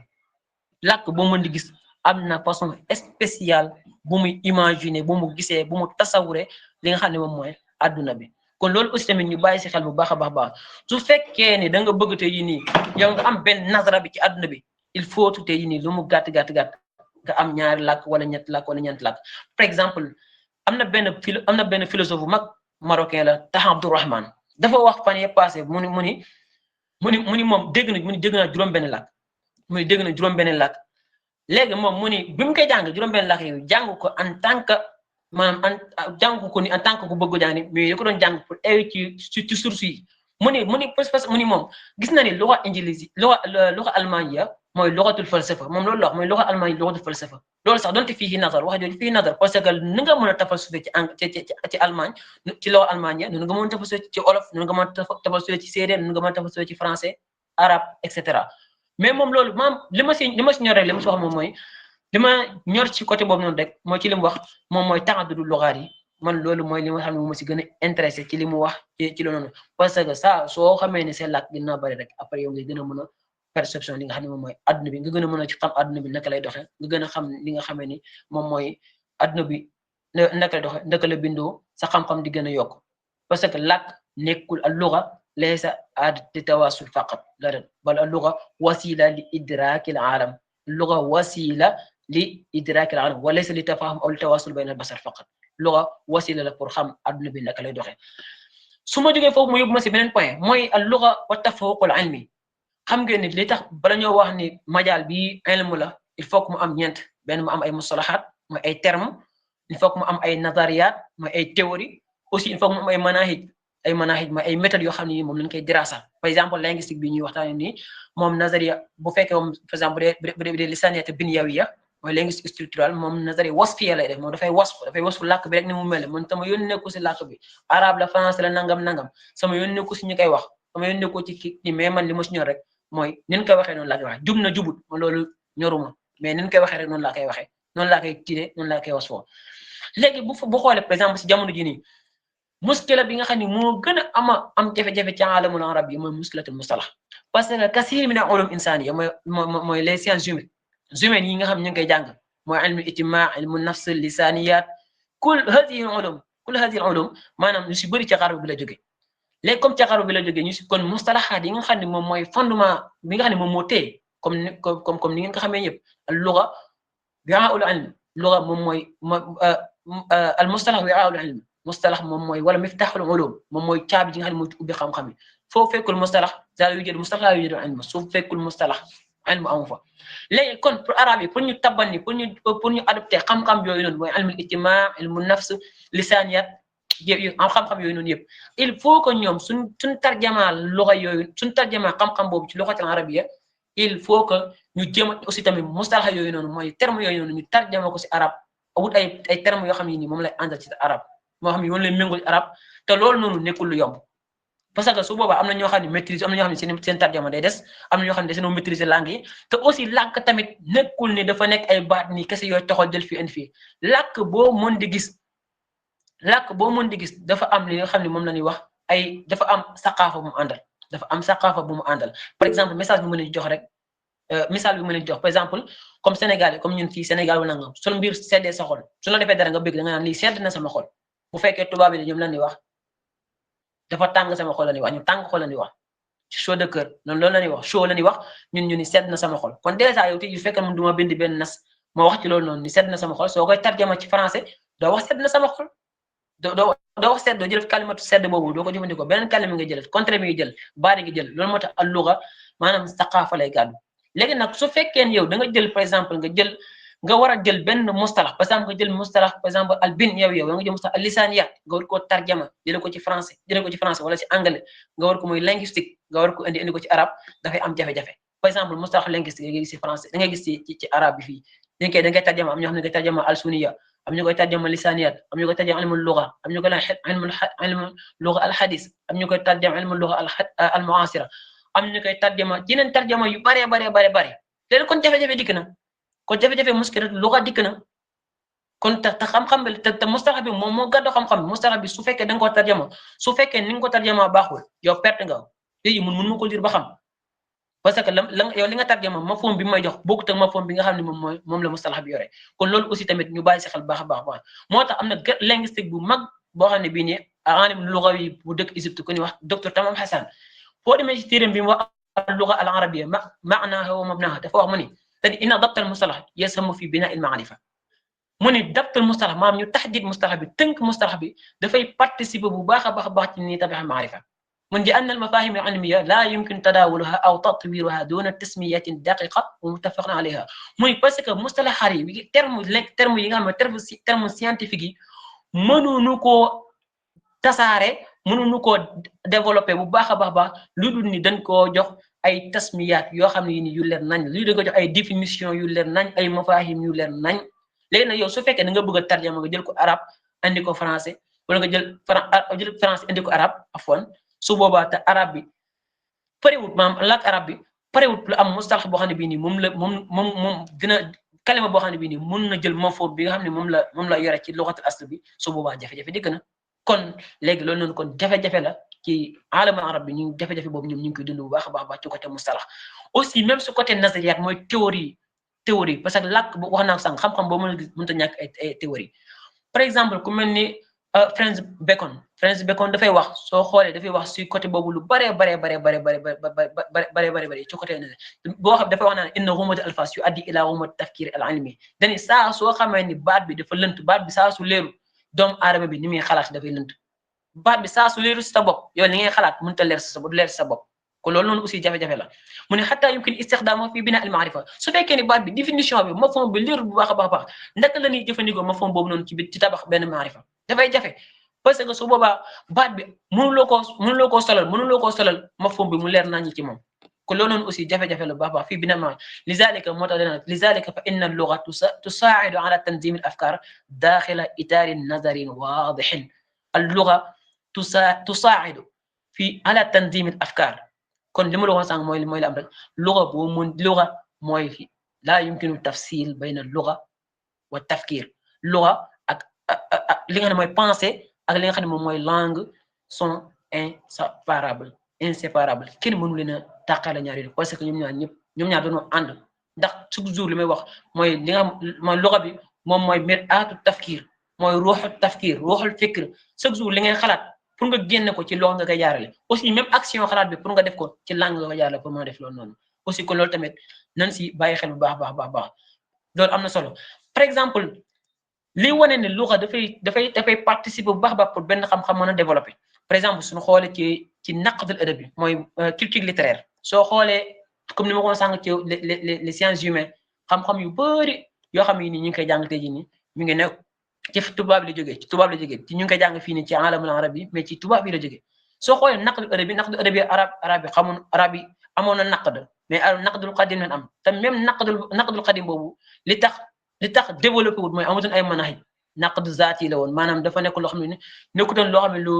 làkk boo mën di gis am na façon spéciale bu muy imaginer bu mu gisee bu mu tasawure li nga xam ne moom mooy adduna bi kon loolu aussi tamit ñu bàyyi si xel bu baax a baax su fekkee ne da nga bëgg te yi nii yow nga am benn nazara bi ci adduna bi il faut te yi nii lu mu gàtt nga am ñaari làkk wala ñetti làkk wala ñeenti làkk par exemple am na benn philosophe bu mag marocain la Taha Abdourahman dafa wax fan yee passé mu ni moom dégg naa juróom-benn làkk mu ni dégg na juróom-benn làkk léegi moom mu ni bi mu koy jàng juróom-benn làkk yooyu jàng ko en tant que maanaam jàng ko ni en tant que ku bëgg jàng ni mais da ko doon jàng pour ci source yi mu ni parce mu ni moom gis na ni luxa ingilisi luxa almania mooy luxatul falsafa moom loolu la wax mooy luxa almania luxatul falsafa loolu sax donte fii nazar wax jooju fii nazar parce que ni nga mën a tafasufe ci Allemagne ci luxa almania noonu nga mën a tafasufe ci olof noonu nga mën a tafasufe ci séeréer noonu nga mën a tafasufe ci français arabe et cetera mais moom loolu maam li ma si ñor rek li ma si wax moom mooy li ma ñor ci côté boobu noonu rek mooy ci li mu wax moom mooy ta'addudu lugaat yi man loolu mooy li nga xam ne moom ma si gën a intéressé ci li mu wax ci loolu noonu parce que ça soo xamee ne seen làkk dina bëri rek après yow nga gën a mën a perception li nga xam ne moom mooy adduna bi nga gën a mën a ci xam adduna bi naka lay doxee nga gën a xam li nga xamee ni moom mooy adduna bi naka lay doxee naka la bindoo sa xam-xam di gën a yokk parce que làkk nekkul al-lugha laysa aadati tawaasul faqat la bal al-lugha wasila li idraaki al-aalam lugha wasila li idraaki al-aalam wa laysa li tafahum aw li tawaasul bayna al-basar faqat lugha wasila la pour xam adduna bi naka lay doxee su ma jógee foofu mu yóbbu ma si beneen point mooy al-lugha wa tafawuq al-ilmi xam ngeen ni li tax bala ñoo wax ni majaal bi ilmu la il faut que mu am ñeent benn mu am ay mustalahaat mooy ay termes il faut que mu am ay nazariyaat mooy ay théorie aussi il faut que mu am ay manahij mooy ay méthodes yoo xam ne moom lañ koy dirasa par exemple linguistique bi ñuy waxtaanee nii moom nazariya bu fekkee moom par exemple bu dee lisaniyat binyawiya mooy linguistique structurale moom nazariya wasfiya lay def moom dafay wasfu làkk bi rek ni mu mel man sama yoon nekku si làkk bi arabe la français la nangam sama yoon nekku si ñu koy wax sama yoon nekku ci kii mais man li ma si ñor rek mooy nin koy waxee noonu laa koy waxee jub na jubut ma loolu ñoruma mais nin koy waxee rek noonu laa koy waxee noonu laa koy tiidee noonu laa koy wasfoo léegi bu xoolee par exemple si jamono ji nii muskila bi nga xam ne moo gën a am jafe-jafe ci alamul arab yi mooy muskilatul mustalah parce que kasir min ulum insaniya mooy les sciences humaines yi nga xam ne ñu ngi koy jàng mooy ilmu ijtimaa ilmu nafs lisaniyat kul hadihi ulum maanaam ñu si bëri ci xarab bi la jóge léegi comme ci xarab bi la jóge ñu si kon mustalahaat yi nga xam ne moom mooy fondement bi nga xam ne moom moo téye comme ni ngeen ko xamee ñëpp al-lugha wi'aa'ul ilm lugha moom mooy al mustalah wi'aa'ul ilm mustalah moom mooy wala miftaaxul ulum moom mooy caabi ji nga xam ne mooy ubbi xam-xam yi foo fekkul mustalah daal yu jël mustalah yu jël ilm soo fekkul mustalah ilm amu fa léegi kon pour arabe yi pour ñu tabban ni pour ñu adopté xam-xam yooyu noonu mooy ilmul ijtimaa ilmu nafs lisaaniyat xam-xam yooyu noonu yëpp il faut que ñoom suñ tarjamaa loxa yooyu suñ tarjamaa xam-xam boobu ci loxatil arabiyya il faut que ñu jéem a aussi tamit mustalah yooyu noonu mooy terme yooyu noonu ñu tarjama ko si arab wut ay terme yoo xam ne nii moom lay àndal ci arab moo xam ne yoon lay méngoo ci arab te loolu noonu nekkul lu yomb parce que su boobaa am na ñoo xam ne maîtrise am na ñoo xam ne seen tarjama day des am na ñoo xam ne dañoo maîtriser langue yi te aussi làkk tamit nekkul ni dafa nekk ay baat nii kese yooyu taxal jël fii indi fii làkk boo mën di gis dafa am li nga xam ne moom la ñuy wax dafa am saqaafa bu mu àndal par exemple message bi ma leen jox rek misaal bi ma leen jox par exemple comme Sénégal comme ñun fii Sénégal wala nga sunu mbir seddee sa xol su la defee dara nga bëgg da nga naan lii sedd na sama xol bu fekkee tubaab yi ñoom la ñuy wax dafa tàng sama xol la ñuy wax ñu tàng xol la ñuy wax chaud de cœur noonu loolu la ñuy wax chaud la ñuy wax ñun ñu ni sedd na sama xol kon déjà yow tey yu fekkee man du ma bind benn nas ma wax ci loolu noonu ni sedd na sama xol soo koy tarjama ci français doo wax sedd na sama xol doo wax sedd doo jël kalimatu sedd boobu doo ko jëfandikoo beneen kalima nga jël contraire bi nga jël baari nga jël loolu moo tax al-lugha maanaam saqaafa lay gàddu léegi nag su fekkee yow da nga jël par exemple nga war a jël benn mustalah par exemple nga jël mustalah par exemple al bin yow nga jël mustalah al lisaniyat nga war koo tarjama jële ko ci français wala ci anglais nga war ko muy linguistique nga war ko indi ko ci arabe dafay am jafe-jafe par exemple mustalah linguistique da ngay gis ci français da ngay gis ci arabe bi fii da ngay tarjama am ñoo xam ne ngay tarjama al suniya am ñu koy tarjama lisaniyat am ñu koy tarjama ilmul lugha am ñu koy ilmul lugha al hadis am ñu koy tarjama ilmul lugha al muasira am ñu koy tarjama yeneen tarjama yu bare léegi kon jafe-jafe dikk na kon jafe-jafe muskilat lugha dikk na kon te xam-xam bi te mustalax bi moom moo gàddu xam-xam mustalax bi su fekkee da nga ko tarjama su fekkee ni nga ko tarjama baaxul yow perte nga léegi mun ma ko lire ba xam parce que yow li nga tarjama mafhum bi may jox bokkut ak mafhum bi nga xam ne moom la mustalax bi yore kon loolu aussi tamit ñu bàyyi si xel baax a baax moo tax am na linguistique bu mag boo xam ne bii nii alim lugawi bu dëkk Égypte ku ñuy wax docteur Tamam Hassan foo demee ci téeram bi mu wax اللغة العربية معناها ومبناها دفع مني تدي إن ضبط المصطلح يسهم في بناء المعرفة مني ضبط المصطلح ما من تحديد مصطلح بتنك مصطلح بي دفع بارتيسيب بباخة باخة إني تبع المعرفة من لأن المفاهيم العلمية لا يمكن تداولها أو تطويرها دون تسميات دقيقة ومتفق عليها مني بس كمصطلح حريبي ترم يعمل ترم سcientifique منو نكو tasaare mënuñu koo développé bu baax a baax lu dul ni dañ koo jox ay tasmiyaat yoo xam ne ni yu leer nañ lu dañ ko jox ay définition yu leer nañ ay mafahim yu leer nañ léegi nag yow su fekkee da nga bëgg a tarjama nga jël ko arabe andi ko français wala nga jël français andi ko arabe afwan su boobaa te arabe bi parewut maanaam làkk arabe bi parewut lu am mustalax boo xam ne bii nii moom dina kalima boo xam ne bii nii mun na jël mafhum bi nga xam ne moom la yore ci luxatul asl bi su boobaa jafe-jafe dikk na kon léegi loolu noonu kon jafe-jafe la ci alamul arab bi ñu jafe-jafe boobu ñoom ñu ngi koy dund bu baax a baax ci côté mustalax aussi même su côté nazariyaat mooy théorie parce que làkk bu wax naa ko sànq xam-xam boo mënta ñàkk ay théorie par exemple ku mel ni Francis Bacon dafay wax soo xoolee dafay wax si côté boobu lu bare ci côté boo xam dafay wax naan inna ghumud al-alfaz yu'addi ila ghumud tafkir al-ilmi dañuy saa soo xamee ni baat bi dafa lënt baat bi saa su leeru doomu aadama bi ni muy xalaat dafay lënt baat bi saa su leeru si sa bopp yow li ngay xalaat mënut a leer si sa bopp ko loolu noonu aussi jafe-jafe la mu ne xataa yumkin istixdaama fi bina al maarifa su fekkee ni baat bi définition bi mafhum bi leeru bu baax a baax naka la ñuy jëfandikoo mafhum boobu noonu ci tabax benn maarifa dafay jafe parce que su boobaa baat bi mënuloo koo solal mafhum bi mu leer nañu ci moom ko loolu noonu aussi jafe-jafe la bu baax fii bina ma lizalika moo tax dana lizalika fa inna al-lugha tusaa'idu ala tanzim al-afkar daaxila itaarin nazarin waadixin al-lugha tusaa'idu fi ala tanzim al-afkar kon li ma la waxoon sànq mooy la am rek lugha mooy fi laa yumkinu tafsil bayna al-lugha wa tafkir lugha ak li nga xam ne mooy pensée ak li nga xam ne moom mooy langue sont inséparables kenn mënu leen a tàqale ñaar yi parce que ñoom ñaar dañoo ànd ndax chaque jour li may wax mooy li nga xam mooy lugha bi moom mooy mir'atu tafkir mooy ruuxul fikr chaque jour li ngay xalaat pour nga génne ko ci loo nga koy jaarale aussi même action xalaat bi pour nga def ko ci langue nga koy jaarale pour mën a def loolu noonu aussi kon loolu tamit nan si bàyyi xel bu baax loolu am na solo par exemple li wane ne lugha dafay participer bu baax pour benn xam-xam mën a développer par exemple suñu xoolee ci naqdul adabi mooy critique littéraire soo xoolee comme ni ma ko sànq ci les sciences humaines xam-xam yu bëri yoo xam ne nii ñu ngi koy jàng tey jii nii ñu ngi nekk ci tubaab la jógee ci ñu ngi koy jàng fii nii ci alamul arabi mais ci tubaab yi la jógee soo xoolee naqdul adabi arab yi amoon na naqd mais naqdul qadim lañ am te même naqdul qadim boobu li tax développé wut mooy amutoon ay manahij naqd zaati la woon maanaam dafa nekk loo xam ne nekkutoon loo xam ne lu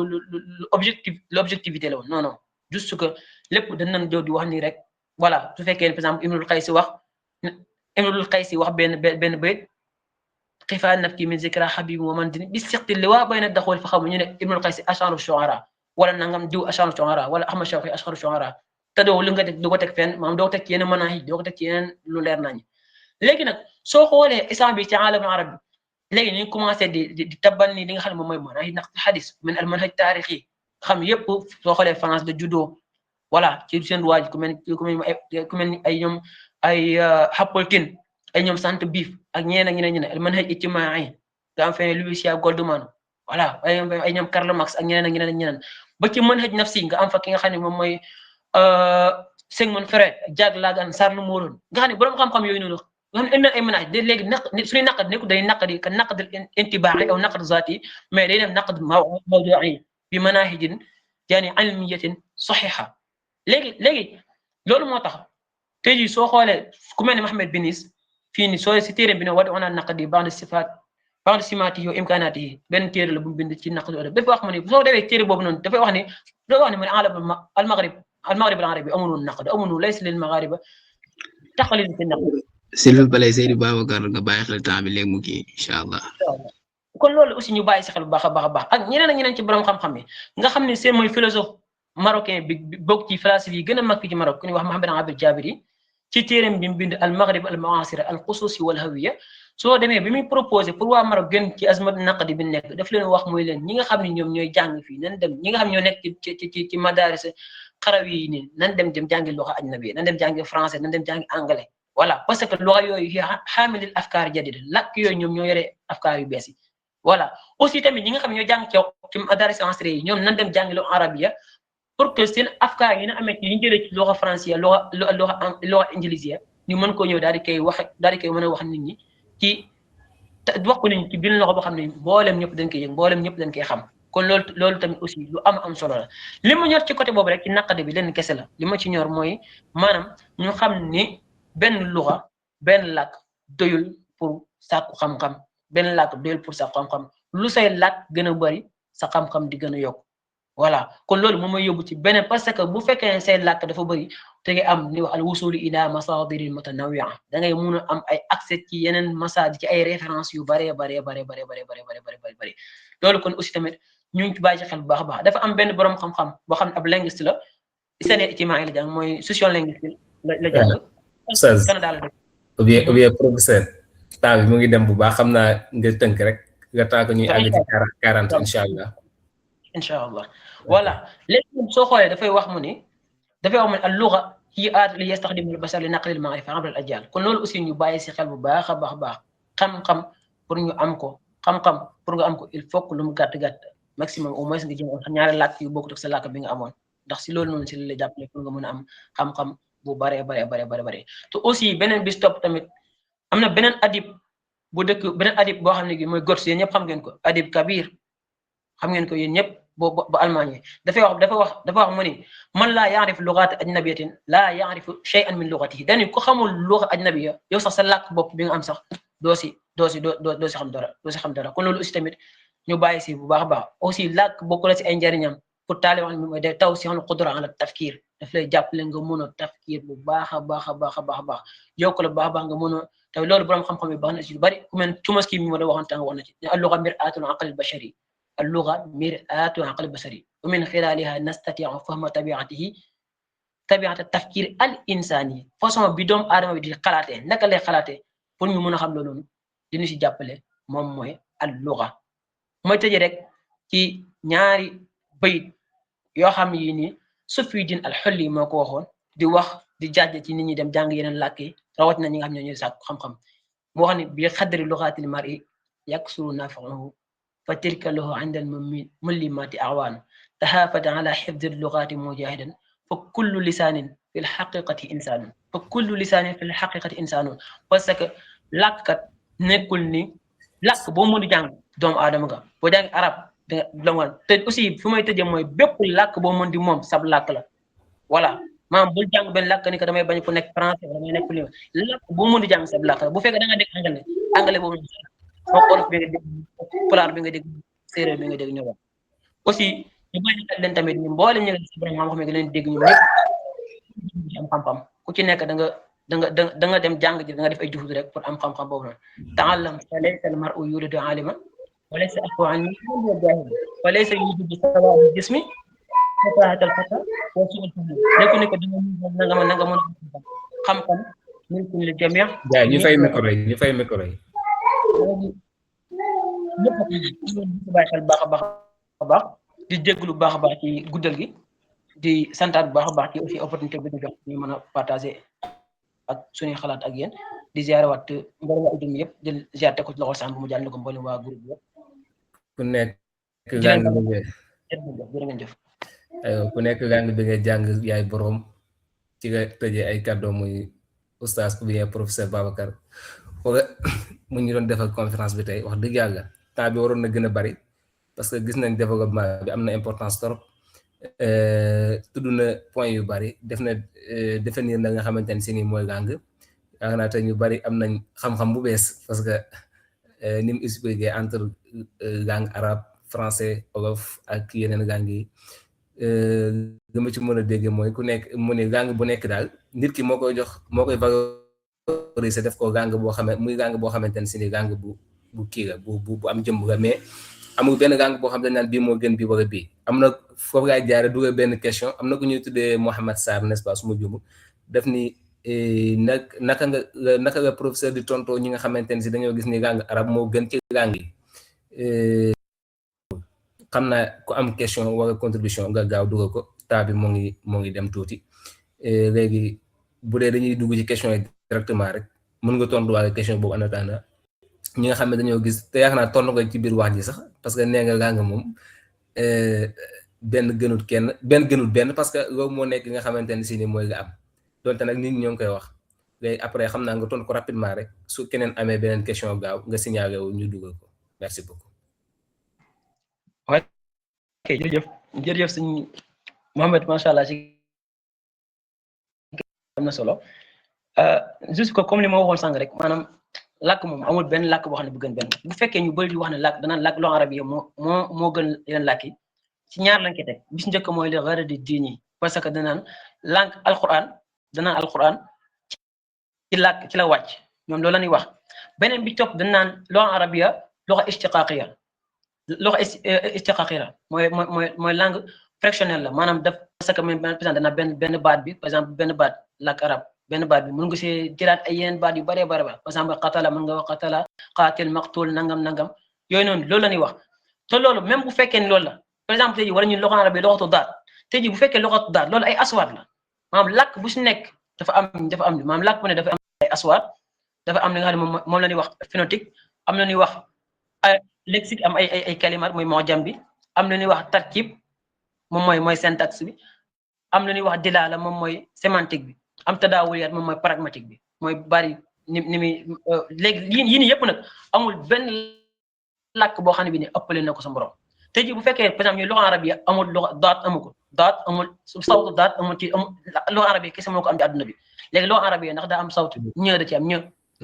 objectivité la woon non juste que lépp dañ nañ jow di wax nii rek voilà su fekkee par exemple Imrul Qaysi wax benn bayt xifaa nafki min zikra habibi wa man dini bi siqti li waa bayna daxool fa xamu ñu ne Imrul Qaysi ash'aru shu'ara wala nangam diw ash'aru shu'ara wala Ahmad Shawqi ash'aru shu'ara te doo li nga teg du ko teg fenn maanaam doo ko teg ci yeneen manahij doo ko teg ci yeneen lu leer nañu léegi nag soo xoolee islam bi ci alamul arabi léegi ñu commencé di tabal ni li nga xam ne moom mooy manhaj naqd hadis min al manhaj taarixi xam yëpp soo xoolee France de judo voilà ci seen waaj ku mel ni ay ñoom ay Hampolkin ay ñoom Sainte-Beuve ak ñeneen al manhaj ijtimaai nga am fene Louisa Goldman voilà ay ñoom Karl Marx ak ñeneen ba ci manhaj nafsi nga am fa ki nga xam ne moom mooy Sigmund Freud Jacques Lacan Charles Moron nga xam ne borom xam-xam yooyu noonu nga xam ne ay manhaj de léegi suñuy naqd nekku day naqdi ka naqd intibaa'i aw naqd zaati mais day dem naqd mawdu'i bi manahijin yani ilmiyatin sahiha léegi loolu moo tax tey jii soo xoolee ku mel ne Mohamed Binis fii nii soo si téere bi ne wadu ana naqdi ba'da simaatihi wa imkaanaatihi benn téere la bu mu bind ci naqdu adab dafa wax mu ne soo demee téere boobu noonu dafay wax ne mu ne al maghrib al arabi amul woon naqd amul laysa lil maghariba taqlid fi naqd s'il vous plaît Seydou Babacar nga bàyyi xel temps bi léegi mu kii incha allah. kon loolu aussi ñu bàyyi si xel bu baax a baax a baax ak ñeneen ak ñeneen ci borom xam-xam yi nga xam ne seen mooy philosophe marocain bi bokk ci philosophie yi gën a mag fii ci Maroc ku ñuy wax Mohamed Abdel Jabiri ci téereem bi mu bind al maghrib al muasira al xususi wal hawiya soo demee bi muy proposé pour waa Maroc gën ci azmat naqdi bi nekk daf leen wax mooy leen ñi nga xam ne ñoom ñooy jàng fii nan dem ñi nga xam ne ñoo nekk ci madaris xarawi yi nii nan dem jàngi luxa ajnabi nan dem jàngi français nan dem jàngi anglais voilà parce que luxa yooyu xaamilil afkaar jadida làkk yooyu ñoom ñoo yore afkaar yu bees yi voilà aussi tamit ñi nga xam ne ñoo jàng ci madaris ansri yi ñoom nan dem jàngi lu arabia pour que seen afkaar yi na amee ci ñu jëlee ci luxa français luxa ingilisiya ñu mën koo ñëw daal di koy mën a wax nit ñi ci wax ko nit ñi ci biir loxo boo xam ne mboolem ñëpp dañ koy yëg mboolem ñëpp dañ koy xam kon loolu tamit aussi lu am solo la li ma ñor ci côté boobu rek ci naqade bi lenn kese la li ma ci ñor mooy maanaam ñu xam ni benn luxa benn làkk doyul pour sàkku xam-xam benn làkk doyul pour sàkku xam-xam lu say làkk gën a bëri sa xam-xam di gën a yokk voilà kon loolu moom mooy yóbbu ci beneen parce que bu fekkee say làkk dafa bëri te nga am ni wax al wusulu ila masadirin mutanawia da ngay mun a am ay accès ci yeneen masaadi ci ay références yu bare loolu kon aussi tamit ñu ngi ci bàyyi ci xel bu baax a baax dafa am benn borom xam-xam boo xam ne ab linguiste la Séné Itimaay la jàng mooy sociolinguiste la jàng Canada la def ou bien professeur temps bi mu ngi dem bu baax xam naa nga tënk rek nga taa ko ñuy àgg ci 40 incha allah voilà léegi moom soo xoolee dafay wax mu ni al lugha hiya alat li yastaxdimu al basar li naqli al maarifa abra al ajyal kon loolu aussi ñu bàyyi si xel bu baax a baax xam-xam pour ñu am ko xam-xam pour nga am ko il faut que lu mu gàtt maximum au moins nga jëm ñaari làkk yu bokkut ak sa làkk bi nga amoon ndax si loolu noonu si la jàppale pour nga mën a am xam-xam bu bare te aussi beneen bis topp tamit am na beneen adib boo xam ne gi mooy Götz yéen ñëpp xam ngeen ko adib kabir xam ngeen ko yéen ñëpp ba Allemagne dafa wax mu ni man laa yaarif lugaat ajnabiyatin laa yaarifu shay'an min lugatihi dañu ko xamul luga ajnabiya yow sax sa làkk bopp bi nga am sax doo si xam dara kon loolu aussi tamit ñu bàyyi si bu baax a baax aussi làkk bokk la si ay njariñam pour taaliban mi mooy day taw si xon qudra ala tafkir daf lay jàppale nga mën a tafkir bu baax a baax yokk la baax nga mën a te loolu borom xam-xam yi baax na si lu bari ku mel Chomsky mi ma da waxoon tàng wax na ci ne al-lugha mir'atul aql al-bashari al-lugha mir'atul aql al-bashari wa min khilaliha nastati'u fahma tabi'at tafkir al-insani façon bi doomu aadama bi di xalaatee naka lay xalaatee pour ñu mën a xam loolu dinu si jàppale moom mooy al-lugha mooy tëje rek ci ñaari bayit yoo xam yi ni Safiyuddin al-Hulli moo ko waxoon di wax di jàjj ci nit ñi dem jàng yeneen làkk yi rawatina ñi nga xam ne ñooy sàkku xam-xam moo xam ne bi xadri lugatil mar'i yaksuru nafahu fa tilka lahu inda al-mullimati awaanu tahafata ala xifdi lugati mujahidan fa kullu lisaanin fi lxaqiqati insaanun parce que làkkat nekkul ni làkk boo mën di jàng doomu aadama nga boo jàng arab te aussi fi may tëjee mooy bépp làkk boo mën di moom sab làkk la voilà maanaam bul jàng benn làkk ni que damay bañ ku nekk français wala damay nekk li làkk boo mën di jàng sab làkk la bu fekkee da nga dégg anglais boobu moo olof bi nga dégg pulaar bi nga dégg séeréer bi nga dégg ñëw aussi ñu bàyyi xel leen tamit ñu mboole ñu si borom xam-xam yi leen dégg ñu ñëpp am xam-xam ku ci nekk da nga dem jàng ji da nga def ay juhud rek pour am xam-xam boobu noonu ta'allam fa laysa al-mar'u yulidu aliman wa laysa aqu an wa laysa yujibu sawa al-jismi fataatal fata wa su'al fahmi nekku ne ko da nga mën a xam-xam min kulli jami' ñu fay micro yi ñëpp bàyyi xel baax a baax di jéglu baax a baax ci guddal gi di santaat bu baax a baax ci aussi opportunité bi ñu jox ñu mën a partager ak suñuy xalaat ak yéen di ziare waat mboolem waa udum yëpp di ziare te ko ci loxol sàmm mu jàll ni ko mboolem waa groupe yëpp ku nekk gang bi nga jàng yaay borom ci nga tëjee ay kàddoo muy oustaz ou bien professeur Babacar mu ñu doon defal conférence bi tey wax dëgg yàlla temps bi waroon na gën a bari parce que gis nañ développement bi am na importance trop tudd na point yu bari def na définir na nga xamante ne si ni mooy gang yaakaar naa tey ñu bari am nañ xam-xam bu bees parce que ni mu expliqué entre gang arabe français wolof ak yeneen gang yi li ma ci mën a dégg mooy ku nekk mu ne gang bu nekk daal nit ki moo koy catégorisé def ko gang boo xamante muy gang boo xamante ne si ni gang bu kii la bu am jëmb la mais amul benn gang boo xam ne naan bii moo gën bii wala bii am na foofu ngay jaare dugal benn question am na ku ñuy tuddee Mohamed Sarr n'est-ce pas su ma jumu def ni naka nga professeur di tonto ñi nga xamante ne si dañoo gis ni gang arab moo gën ci gang yi xam naa ku am question wala contribution nga gaaw dugal ko taa bi moo ngi dem tuuti léegi bu dee dañuy dugg ci question yi directement rek mën nga tontu waale question boobu en attendant ñi nga xam ne dañoo gis te yaakaar naa tontu nga ci biir wax ji sax parce que nee nga gang moom benn gënut benn parce que loolu moo nekk nga xamante ne si ni mooy nga am donte nag nit ñi ñoo ngi koy wax léegi après xam naa nga tontu ko rapidement rek su keneen amee beneen question gaaw nga signalé wu ñu dugal ko merci beaucoup. ok jërëjëf sëñ Mohamed macha allah ci am na solo juste que comme li ma waxoon sànq rek maanaam làkk moom amul benn làkk boo xam ne bu gën benn bu fekkee ñu bëri di wax ne làkk danaan làkk loo arab yi moo gën yeneen làkk yi ci ñaar lañ koy teg bis njëkk mooy le gara di diin yi parce que danaan langue alquran ci làkk ci la wàcc ñoom loolu la ñuy wax beneen bi topp danaan loo arabiya loxa istiqaqiya mooy langue fractionnelle la maanaam daf parce que même par exemple dana benn baat bi par exemple benn baat làkk arab benn baat bi mën nga see jëlaat ay yeneen baat yu bëree bëri ba par exemple qatala mën nga wax qatala qatil maqtul nangam yooyu noonu loolu la ñuy wax te loolu même bu fekkee ni loolu la par exemple tey jii wala ñu loxo arab yi loxatu daat tey jii bu fekkee loxatu daat loolu ay aswaat la maanaam làkk bu si nekk dafa am maanaam làkk bu ne dafa am ay aswaat dafa am li nga xam ne moom la ñuy wax phénotype am na ñuy wax lexique am ay kalimat mooy mojam bi am na ñuy wax tarkib moom mooy syntaxe bi am na ñuy wax dilala moom mooy sémantique bi am tadaawuliyaat moom mooy pragmatique bi mooy bari ni muy léegi yii nii yëpp nag amul benn làkk boo xam ne bi ne ëppale na ko sa borom tey jii bu fekkee par exemple ñu loxo arab yi amul loxo daat amul sawtu daat amul ci amul loxo arab yi kese moo ko am ci àdduna bi léegi loxo arab yi ndax daa am sawtu ñë da ci am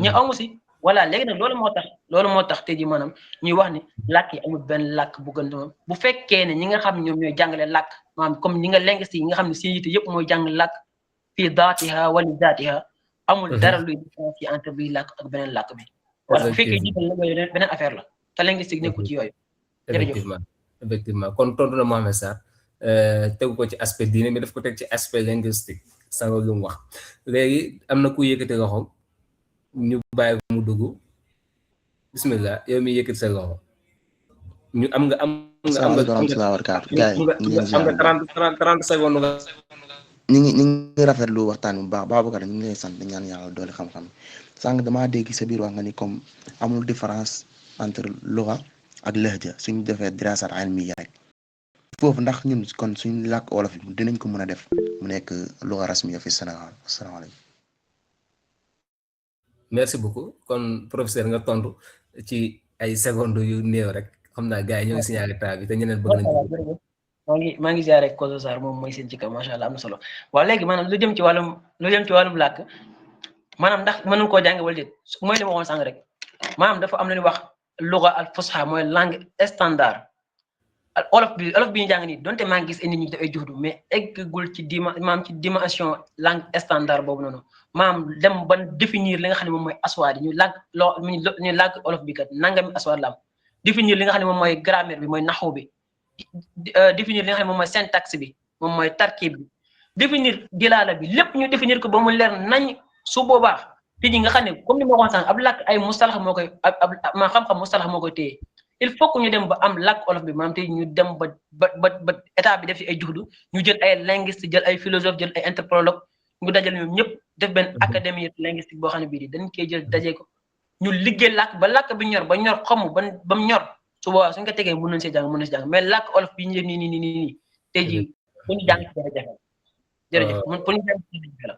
ñë amu si voilà léegi nag loolu moo tax tey jii maanaam ñuy wax ni làkk yi amul benn làkk bu gën bu fekkee ne ñi nga xam ne ñoom ñooy jàngale làkk maanaam comme ñi nga linguiste yi nga xam ne seen yite yëpp mooy jàng làkk fii daatiha wali daatiha amul dara luy différencier entre bii làkk ak beneen làkk bi voilà bu fekkee jiital la yooyu beneen affaire la te linguistique nekkul ci yooyu effectivement kon tontu na Mohamed Sarr tegu ko ci aspect diine mais daf ko teg ci aspect linguistique sanga lu mu wax léegi am na ku yëkkati loxo ñu bàyyi mu dugg bismillah yow mi yëkkati sa loxo ñu am nga 30 secondes nga ñu ngi rafetlu waxtaan bu baax Babacar ñu ngi lay sant ñaan yàlla doole xam-xam sànq damaa dégg sa biir wax nga ni comme amul différence entre lugha ak lahja suñu defee dirasat ilmiya rek foofu ndax ñun kon suñu làkk wolof yi dinañ ko mën a def mu nekk lugha rasmiya fi Sénégal asalaamaaleykum. merci beaucoup kon professeur nga tontu ci ay secondes yu néew rek xam naa gars yi ñoo ngi signalé temps bi te ñeneen bëgg nañu maa ngi ziare Koso Sarr moom mooy seen ci kaw macha allah am na solo waaw léegi maanaam lu jëm ci wàllum làkk maanaam ndax mën nañu koo jàng wala déet mooy li ma waxoon sànq rek maanaam dafa am lu ñuy wax lugha al fusha mooy langue standard olof bi ñu jàng nii donte maa ngi gis ay nit ñi def ay juhdu mais eggul ci dimension langue standard boobu noonu maanaam dem ban définir li nga xam ne moom mooy aswaad yi ñu làkk olof bi kat nangami aswaad la am définir li nga xam ne moom mooy grammaire bi mooy naxu bi définir li nga xam ne moom mooy syntaxe bi moom mooy tarkib bi définir dilaala bi lépp ñu définir ko ba mu leer nañ su boobaa fii ji nga xam ne comme ni ma waxoon sànq ab làkk ay mustalax moo koy ma xam-xam mustalax moo koy téye il faut que ñu dem ba am làkk olof bi maanaam tey ñu dem ba état bi def ci ay juhdu ñu jël ay linguiste jël ay philosophe jël ay anthropologue ñu dajal ñoom ñëpp def benn académie linguistique boo xam ne bii di dañ koy jël dajee ko ñu liggéey làkk ba làkk bi ñor ba ñor xomm ba mu ñor su boobaa suñ ko tegee mën nañ see jàng mais làkk olof bi ñu nii tey jii pour ñu jàng ci jafe-jafe jërëjëf pour ñu jàng ci jafe-jafe la.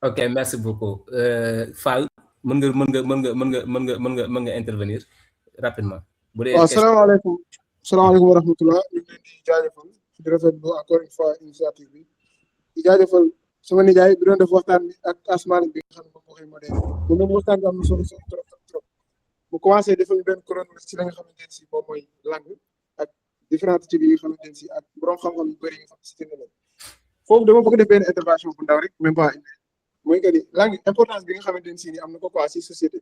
ok merci beaucoup Fall mën nga intervenir rapidement. bu dee waaw salaamaaleykum wa rahmatulah ñu ngi leen di jaajëfal di rafetlu encore une fois initiative bi di jaajëfal sama nijaay bi doon def waxtaan bi ak Asmane bi nga xam ne moom moo koy modéré moom waxtaan bi am na solo trop mu commencé defal benn chronologie ci la nga xamante ne si moom mooy langue ak différentes types yi nga xamante ne si ak borom xam-xam yu bëri yi nga xam ne si jënd leen foofu dama bëgg def benn intervention bu ndaw rek même pas mooy que ni langue importance bi nga xamante ne si ni am na ko quoi si société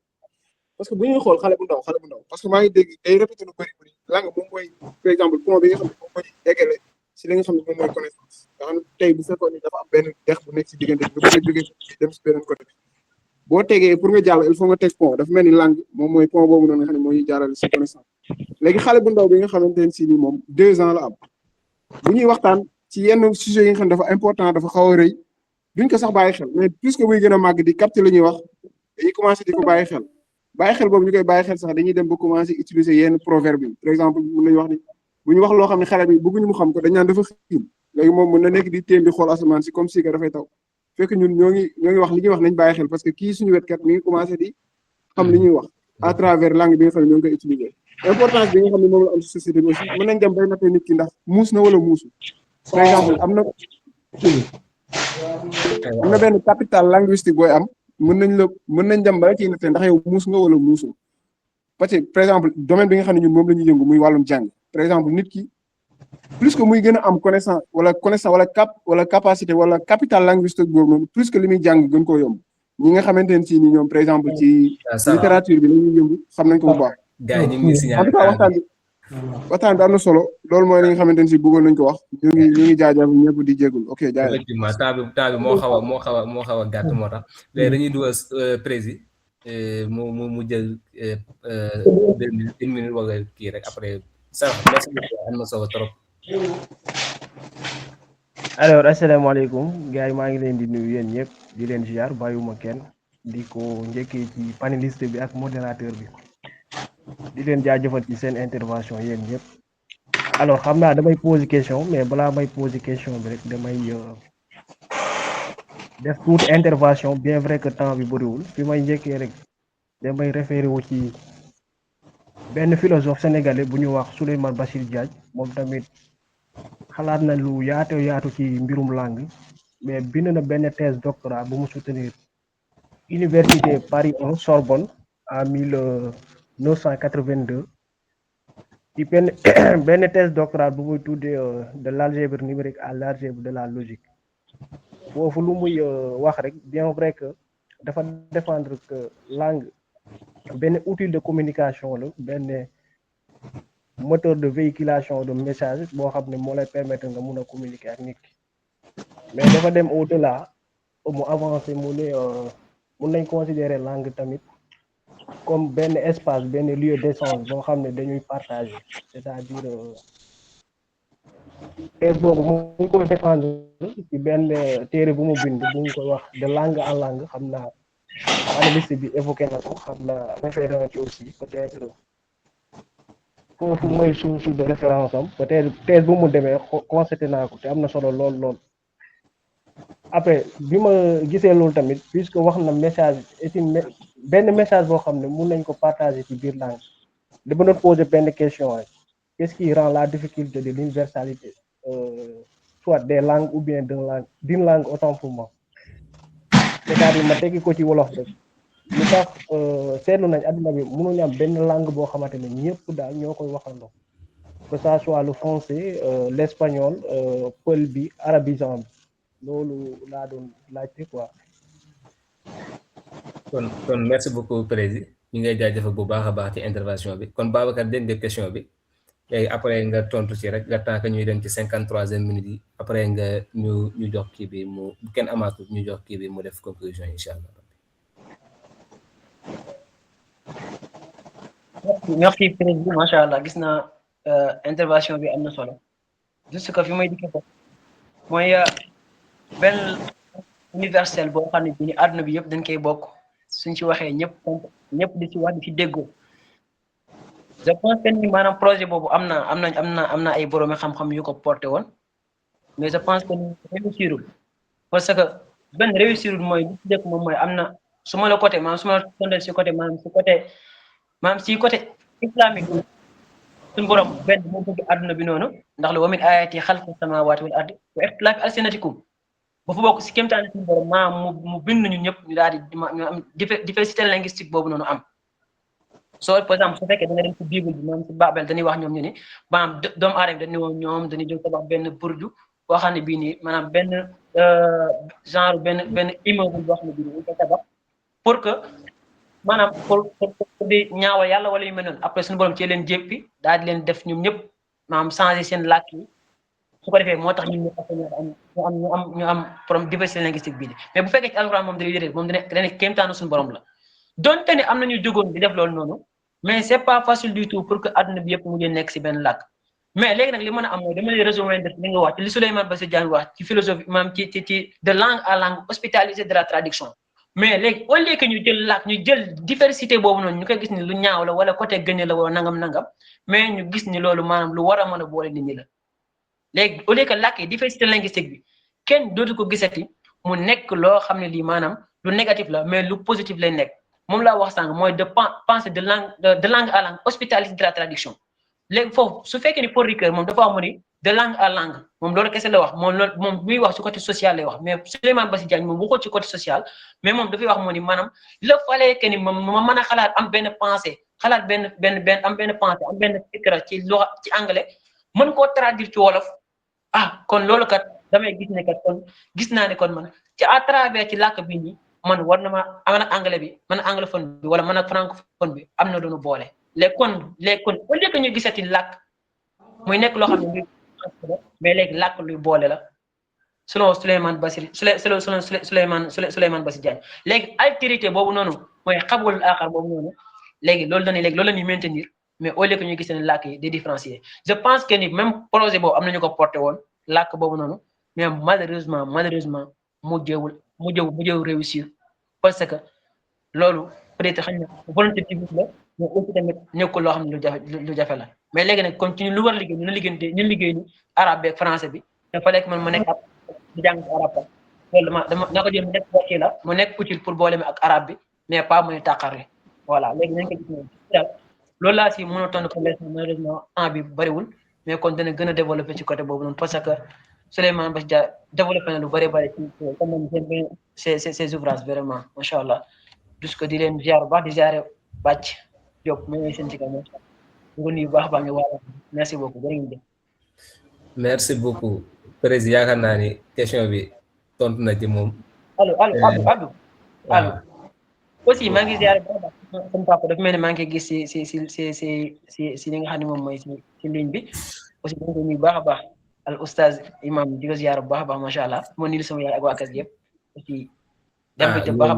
parce que bu ñuy xool xale bu ndaw parce que maa ngi dégg day répété lu bëri langue moom mooy par exemple pont bi nga xam ne moom mooy eggale si li nga xam ne moom mooy connaissance nga xam ne tey bu fekkoon ni dafa am benn dex bu nekk si diggante bi nga bëgg a jógee dem si beneen côté bi boo tegee pour nga jàll il faut nga teg pont dafa mel ni langue moom mooy pont boobu noonu nga xam ne moo ñuy jaarale si connaissance léegi xale bu ndaw bi nga xamante ne si ni moom 2 ans la am bu ñuy waxtaan ci yenn sujet yi nga xam ne dafa important dafa xaw a rëy duñ ko sax bàyyi xel mais plus que muy gën a màgg di capter li ñuy wax dañuy commencé di ko bàyyi xel boobu ñu koy bàyyi xel sax dañuy dem ba commencé utiliser yenn proverbe yi par exemple mën nañu wax ni bu ñu wax loo xam ne xale bi bëgguñu mu xam ko dañ naan dafa xiim léegi moom mën na nekk di téen di xool asamaan si comme si que dafay taw fekk ñun ñoo ngi wax li ñuy wax nañ bàyyi xel parce que kii suñu wetkat mi ngi commencé di xam li ñuy wax à travers langue bi nga xam ne ñoo ngi koy utiliser importance bi nga xam ne moom la am si société bi aussi mën nañ dem bay nattee nit ki ndax muus na wala muusu par exemple am na benn capital linguistique booy am mën nañ dem ba ciy nattee ndax yow muus nga wala muusu parce que par exemple domaine bi nga xam ne ñun moom la ñuy yëngu muy wàllum jàng par exemple nit ki plus que muy gën a am connaissance wala capacité wala capital linguistique boobu noonu plus que li muy jàng gën koo yomb ñi nga xamante ne si ni ñoom par exemple ci littérature bi la ñuy yëngu xam nañ ko bu baax en tout cas waxtaan bi am na solo loolu mooy li nga xamante ne si bëggoon nañ ko wax ñu ngi jaajëf ñëpp di jéggul ok jaajëf effectivement temps bi moo xaw a gàtt moo tax léegi dañuy dugal prési mu jël 1 minute wala kii rek après ça merci beaucoup am na solo trop. alors asalaamaaleykum gars yi maa ngi leen di nuyu yéen ñëpp di leen ziar bàyyiwuma kenn di ko njëkkee ci panéliste bi ak modérateur bi di leen jaajëfal ci seen intervention yéen ñëpp alors xam naa damay poser question mais balaa may poser question bi rek damay def toute intervention bien vrai que temps bi bëriwul fi may njëkkee rek damay référé wu ci benn philosophe sénégalais bu ñu wax Souleymane Bachir Diagne moom tamit xalaat na lu yaatu ci mbirum langue mais bind na benn thèse doctorat bu mu soutenir université Paris 1 Sorbonne en 1982 ci benn thèse doctorat bu muy tuddee de l'algèbre numérique à l'algèbre de la logique foofu lu muy wax rek bien vrai que dafa défendre que langue benn outil de communication la benn moteur de véhiculation de message boo xam ne moo lay permettre nga mun a communiquer ak nit ki mais dafa dem au delà mu avancer mu ne mun nañ considérer langue tamit comme benn espace benn lieu d'échange boo xam ne dañuy partager c'est-à-dire thèse boobu mu ngi koy défendre ci benn téere bu mu bind bu ñu koy wax de langue en langue xam naa analyste bi évoqué na ko xam naa référence ci aussi peut-être foofu mooy source de référence am peut-être thèse bu mu demee constaté naa ko te am na solo lool après bi ma gisee loolu tamit puisque wax na message benn message boo xam ne mun nañ ko partager ci biir langue dama doon poser benn question rek qu'est-ce qui rend la difficulté de l'universalité soit des langues ou bien d'une langue autant pour moi c'est-à-dire ma teggi ko ci wolof rek lu tax seetlu nañ adduna bi mënuñu am benn langue boo xamante ne ñëpp daal ñoo koy waxandoo que ça soit le français l'espagnol pël bi arabisant bi loolu laa doon laajte quoi. kon merci beaucoup président ñu ngay jaajëfal bu baax a baax ci intervention bi kon Babacar dégg nga question bi léegi après nga tontu ci rek nga tant que ñuy dem ci 53e minute yi après nga ñu jox kii bi mu bu kenn amaatul ñu jox kii bi mu def conclusion incha allah. merci président macha allah gis naa intervention bi am na solo juste que fi may dikkee ko mooy benn universel boo xam ne bi ni àdduna bi yëpp dañ koy bokk suñ ci waxee ñëpp di ci wax di ci déggoo je pense que ni maanaam projet boobu am na ay boroomi xam-xam yu ko porté woon mais je pense que ni réussirul parce que benn réussirul mooy li ci dëkk moom mooy am na su ma la côté maanaam su ma la tontel si côté maanaam si côté islamique suñu borom benn moo bëgg àdduna bi noonu ndax la wa min ayati xalqi samawati wal ardi wa ixtilaafi alsinatikum ba fa bokk si kéemtaane suñu borom maanaam mu bind ñu ñëpp ñu daal di ñu am diversité linguistique boobu noonu am soo par exemple su fekkee da nga dem ci bible bi maanaam si Babel dañuy wax ñoom ñu ni maanaam doomu aadama dañuy woon ñoom dañuy jóg tabax benn burju boo xam ne bii nii maanaam benn genre benn immeuble boo xam ne bii nii dañ koy tabax pour que maanaam pour di ñaawal yàlla wala yu mel noonu après suñu borom ci leen jéppi daal di leen def ñoom ñëpp maanaam changer seen làkk yi su ko defee moo tax ñun ñu am problème diversité linguistique bii mais bu fekkee ci alxuraan moom dana kéemtaanu suñu borom la donte ne am nañu jógoon di def loolu noonu mais c'est pas facile du tout pour que àdduna bi yëpp mu ngi nekk si benn làkk mais léegi nag li mën a am mooy dama lay rejoindre li nga wax ci li Souleymane Bassirou Diagne wax ci philosophie maanaam ci de langue à langue hospitalisée de la traduction mais léegi au lieu que ñu jël làkk ñu jël diversité boobu noonu ñu koy gis ni lu ñaaw la wala côté gëne la wala nangam mais ñu gis ni loolu maanaam lu war a mën a boole nit ñi la léegi au lieu que làkk yi diversité linguistique bi kenn dootu ko gisati mu nekk loo xam ne lii maanaam lu négatif la mais lu positif lay nekk moom laa wax sànq mooy de penser de langue à langue hospitalisée de la traduction léegi foofu su fekkee ni Paul Ricoeur moom dafa wax mu ni de langue à langue moom loolu kese la wax moom muy wax ci côté social lay wax mais Souleymane Bassirou Diagne moom waxul ci côté social mais moom dafay wax mu ni maanaam la fallait que ni ma mën a xalaat am benn pensée xalaat benn pensée am benn fikra ci loxa ci anglais mën koo traduire ci wolof kon loolu kat damay gis ne kat kon gis naa ne kon man ci à travers ci làkk bi nii man war na ma man ak anglais bi man ak anglophone bi wala man ak francophone bi am na doonu boole léegi kon au lieu que ñu gisati làkk muy nekk loo xam ne mais léegi làkk luy boole la selon Souleymane Bassirou Diagne léegi altérité boobu noonu mooy xabul aaxar boobu noonu léegi loolu la ñuy maintenir mais au lieu que ñu gisati làkk yi di différencier je pense que ni même projet boobu am nañu ko porté woon làkk boobu noonu mais malheureusement mujjewul réussir parce que loolu peut-être xëy na volonté publique la mais aussi tamit nekkul loo xam ne lu jafe la mais léegi nag comme ci lu war a liggéey ñu liggéey ni arabe bi ak français bi dafa lekk man ma nekk ab di jàng ci arabe loolu naa ko jël mu nekk wàcce la mu nekk utile pour boole mi ak arabe bi mais pas muy tàqarle voilà léegi nañ ko gis daal loolu laa si mën a tontu ko malheureusement temps bi bariwul mais kon dana gën a développé ci côté boobu noonu parce que Souleymane Bassirou Diagne développé na lu bëri ci comme ces ouvrages vraiment macha allah jusque di leen ziar baax di ziare bàcc Diop mu ngi seen ci kaw macha allah nga nuyu baax nga waa merci beaucoup jërëjëf. merci beaucoup président yaakaar naa ni question bi tontu na ci moom. allo aussi maa ngi ziare baax sama papa dafa mel ne maa ngi gis si li nga xam ne moom mooy si ligne bi aussi maa ngi nuyu baax a baax al oustaz imam di ko ziar bu baax a baax macha allah moo niil sama yaay ak waa kër gi yëpp aussi. dem ba baax a baax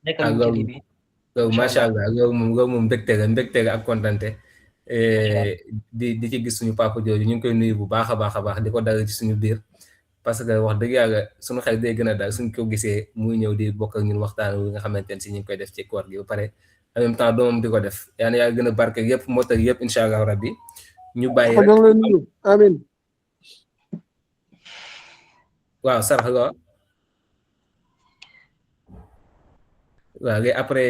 nekkal ci lii bi. macha allah yow moom mbégte nga ak kontante di ci gis suñu papa jooju ñu ngi koy nuyu bu baax a baax di ko dal ci suñu biir parce que wax dëgg yàlla suñu xel day gën a daal suñ ko gisee muy ñëw di bokk ak ñun waxtaan wi nga xamante ne si ñu ngi koy def ci koor gi ba pare en même temps doomam di ko def yaa yaa gën a barke yëpp moo tax yëpp incha allah rabbi ñu bàyyi rek amiin waaw sarax la waaw léegi après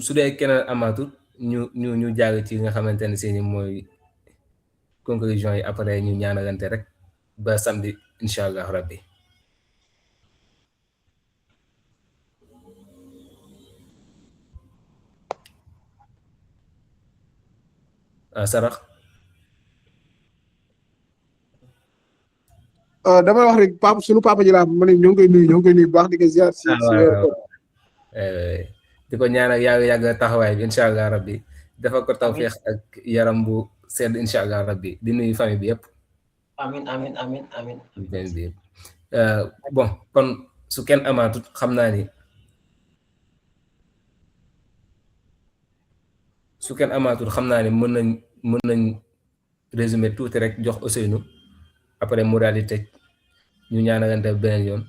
su dee keneen amaatut ñu jàng ci nga xamante ne si ni mooy conclusion yi après ñu ñaanalante rek ba samedi incha allah rabbi sarax damay wax rek papa sunu papa ji laa ma ne ñoo ngi koy nuyu baax di ko ziar si di ko ñaanal yàgg taxawaay bi incha allah rabbi dafa ko tawfeex ak yaram bu sedd incha allah rabbi di nuyu famille bi yëpp. amiin. bon kon su kenn amaatut xam naa ni mën nañ résumé tuuti rek jox Ousseynou après mu daal di tëj ñu ñaanalante beneen yoon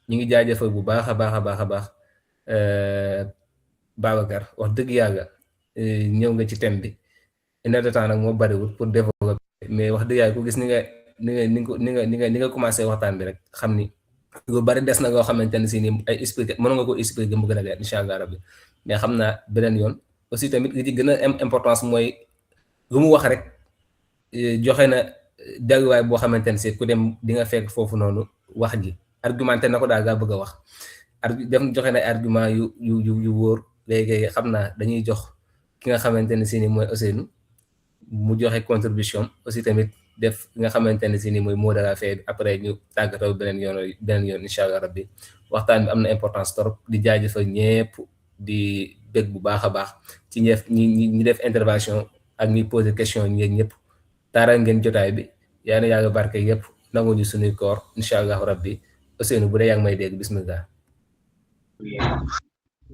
ñu ngi jaajëfal bu baax a baax Babacar wax dëgg yàlla ñëw nga ci thème bi une heure de temps nag moo bariwul pour développer mais wax dëgg yàlla ku gis ni nga commencé waxtaan bi rek xam ni lu bari des na loo xamante ne si ni ay expliqué mën nga ko expliqué mu gën a leer incha allah rabbi mais xam naa beneen yoon aussi tamit li ci gën a am importance mooy lu mu wax rek joxe na delluwaay boo xamante ne si ku dem di nga fekk foofu noonu wax ji argumenté na ko daal gaa bëgg a wax joxe na argument yu wóor léegi xam naa dañuy jox ki nga xamante ne si ni mooy Ousseynou mu joxe contribution aussi tamit def nga xamante ne si ni mooy mot de la fin bi après ñu tàggatoo beneen yoon incha allah rabbi waxtaan bi am na importance trop di jaajëfal ñëpp di bég bu baax a baax ci ñi def intervention ak ñi poser question ñeeg ñëpp taaral ngeen jotaay bi yaa na yàlla barke yëpp nangu ñu suñuy koor incha allah rabbi Ousseynou bu dee yaa ngi may dégg bismillah.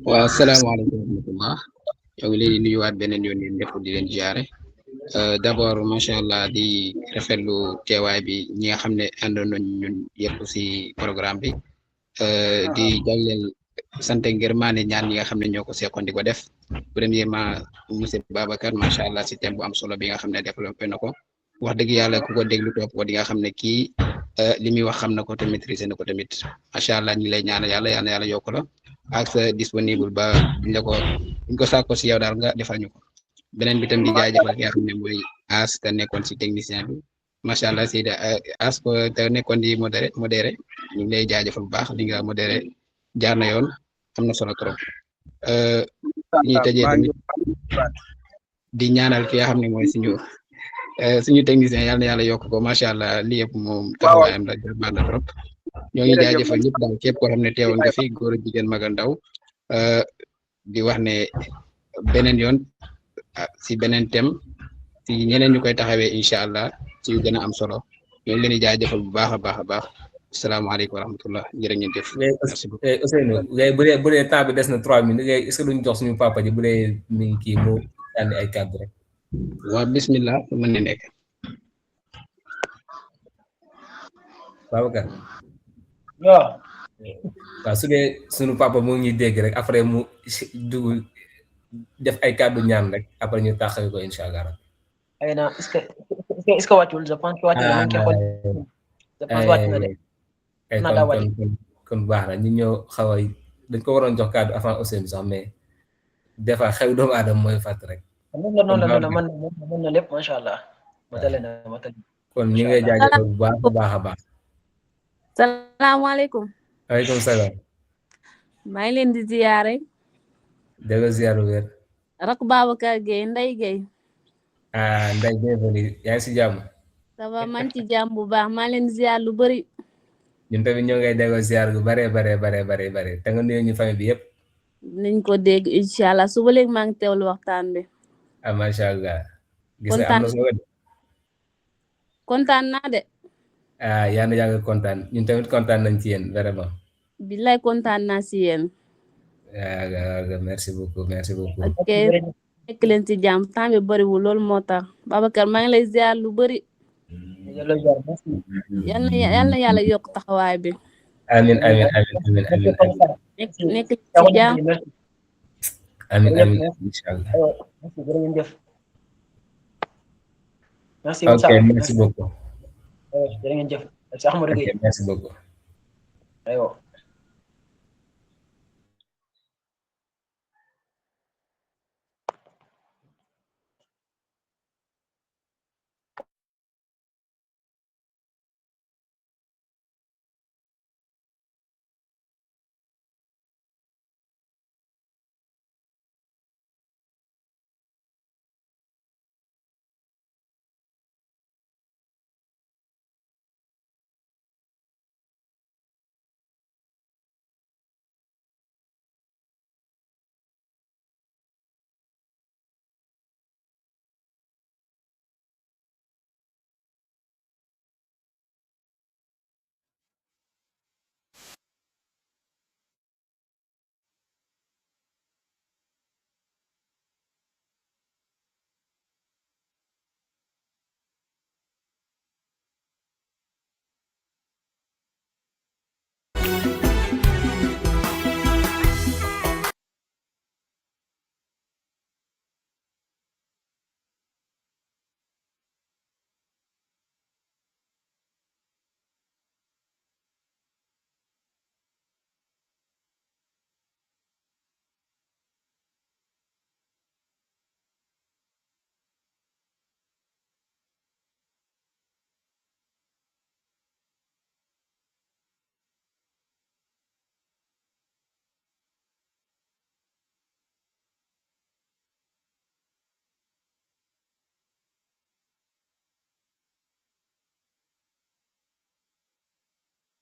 waaw asalaamaaleykum wa rahmatullah ñoo ngi leen di nuyuwaat beneen yoon yéen ñëpp di leen ziare d'abord macha allah di rafetlu teewaay bi ñi nga xam ne àndoon nañ ñun yëpp si programme bi di jagleel sant ngërmaane ñaan ñi nga xam ne ñoo ko seqoon di ko def premièrement monsieur Babacar macha allah si thème bu am solo bi nga xam ne développé na ko wax dëgg yàlla ku ko déglu topp ko di nga xam ne kii li muy wax xam na ko te maîtriser na ko tamit macha allah ñi lay ñaanal yàlla yokk la ak sa disponible ba buñ ko sàkko si yow daal nga defal ñu ko beneen bi tam di jaajëfal ki nga xam ne mooy As te nekkoon si technicien bi macha allah si As ko te nekkoon di modéré ñu ngi lay jaajëfal bu baax li nga modéré jaar na yoon am na solo trop ñuy tëjee tamit di ñaanal ki nga xam ne mooy suñu technicien yàlla na yàlla yokk ko macha allah lii yëpp moom taxawaayam la baax na trop ñoo ngi jaajëfal ñëpp daal képp koo xam ne teewoon nga fi góor ak jigéen mag ak ndaw di wax ne beneen yoon si beneen thème si ñeneen ñu koy taxawee incha allah ci yu gën a am solo ñoo ngi leen di jaajëfal bu baax a baax asalaamaaleykum wa rahmatullah jërë ngeen jëf. merci beaucoup Ousseynou léegi bu dee temps bi des na 3 minutes léegi est-ce que duñ jox suñu papa ji bu dee mi ngi kii mu àndi ay kàddu rek. waaw bismillah mën na nekk. Babacar. waaw su dee suñu papa mu ngi ñuy dégg rek après mu dugg def ay kàddu ñaan rek après ñu taxaw ko incha allah. ay na est-ce que wàccul je pense que wàcc na man xool je pense wàcc na de kon baax na ñu ñëw xaw a dañ ko waroon jox kàddu avant Ousseynou sax mais des fois xew doomu aadama mooy fàtt rek. noonu la mën na lépp macha allah. matale. kon ñu ngi lay jaajëfal bu baax a baax. salaamaaleykum. waaleykum salaam. maa ngi leen di ziyaare. delloo ziyaaru wér. rakk Babacar Gueye Ndeye Gueye. Ndeye bienvenue yaa ngi si jàmm. ça va man ci jàmm bu baax maa leen di ziyaar lu bëri. ñun tamit ñoo ngay delloo ziyaar gu bare te nga nuyu ñu famille bi yëpp. nañ ko dégg incha allah suba léegi maa ngi teewlu waxtaan bi. macha allah. gis nga am na solo de. kontaan naa de. yaa ngi kontaan ñun tamit kontaan nañ ci yéen vraiment. billaay kontaan naa si yéen. merci beaucoup. ok nekk leen ci jàmm temps bi bëriwul loolu moo tax Babacar maa ngi lay ziar lu bëri. yal na yàlla yokk taxawaay bi. amiin. nekk ci jàmm. amiin incha allah. ok merci beaucoup. jërë ngeen jëf. Merci Ahmadou Gueye. merci beaucoup.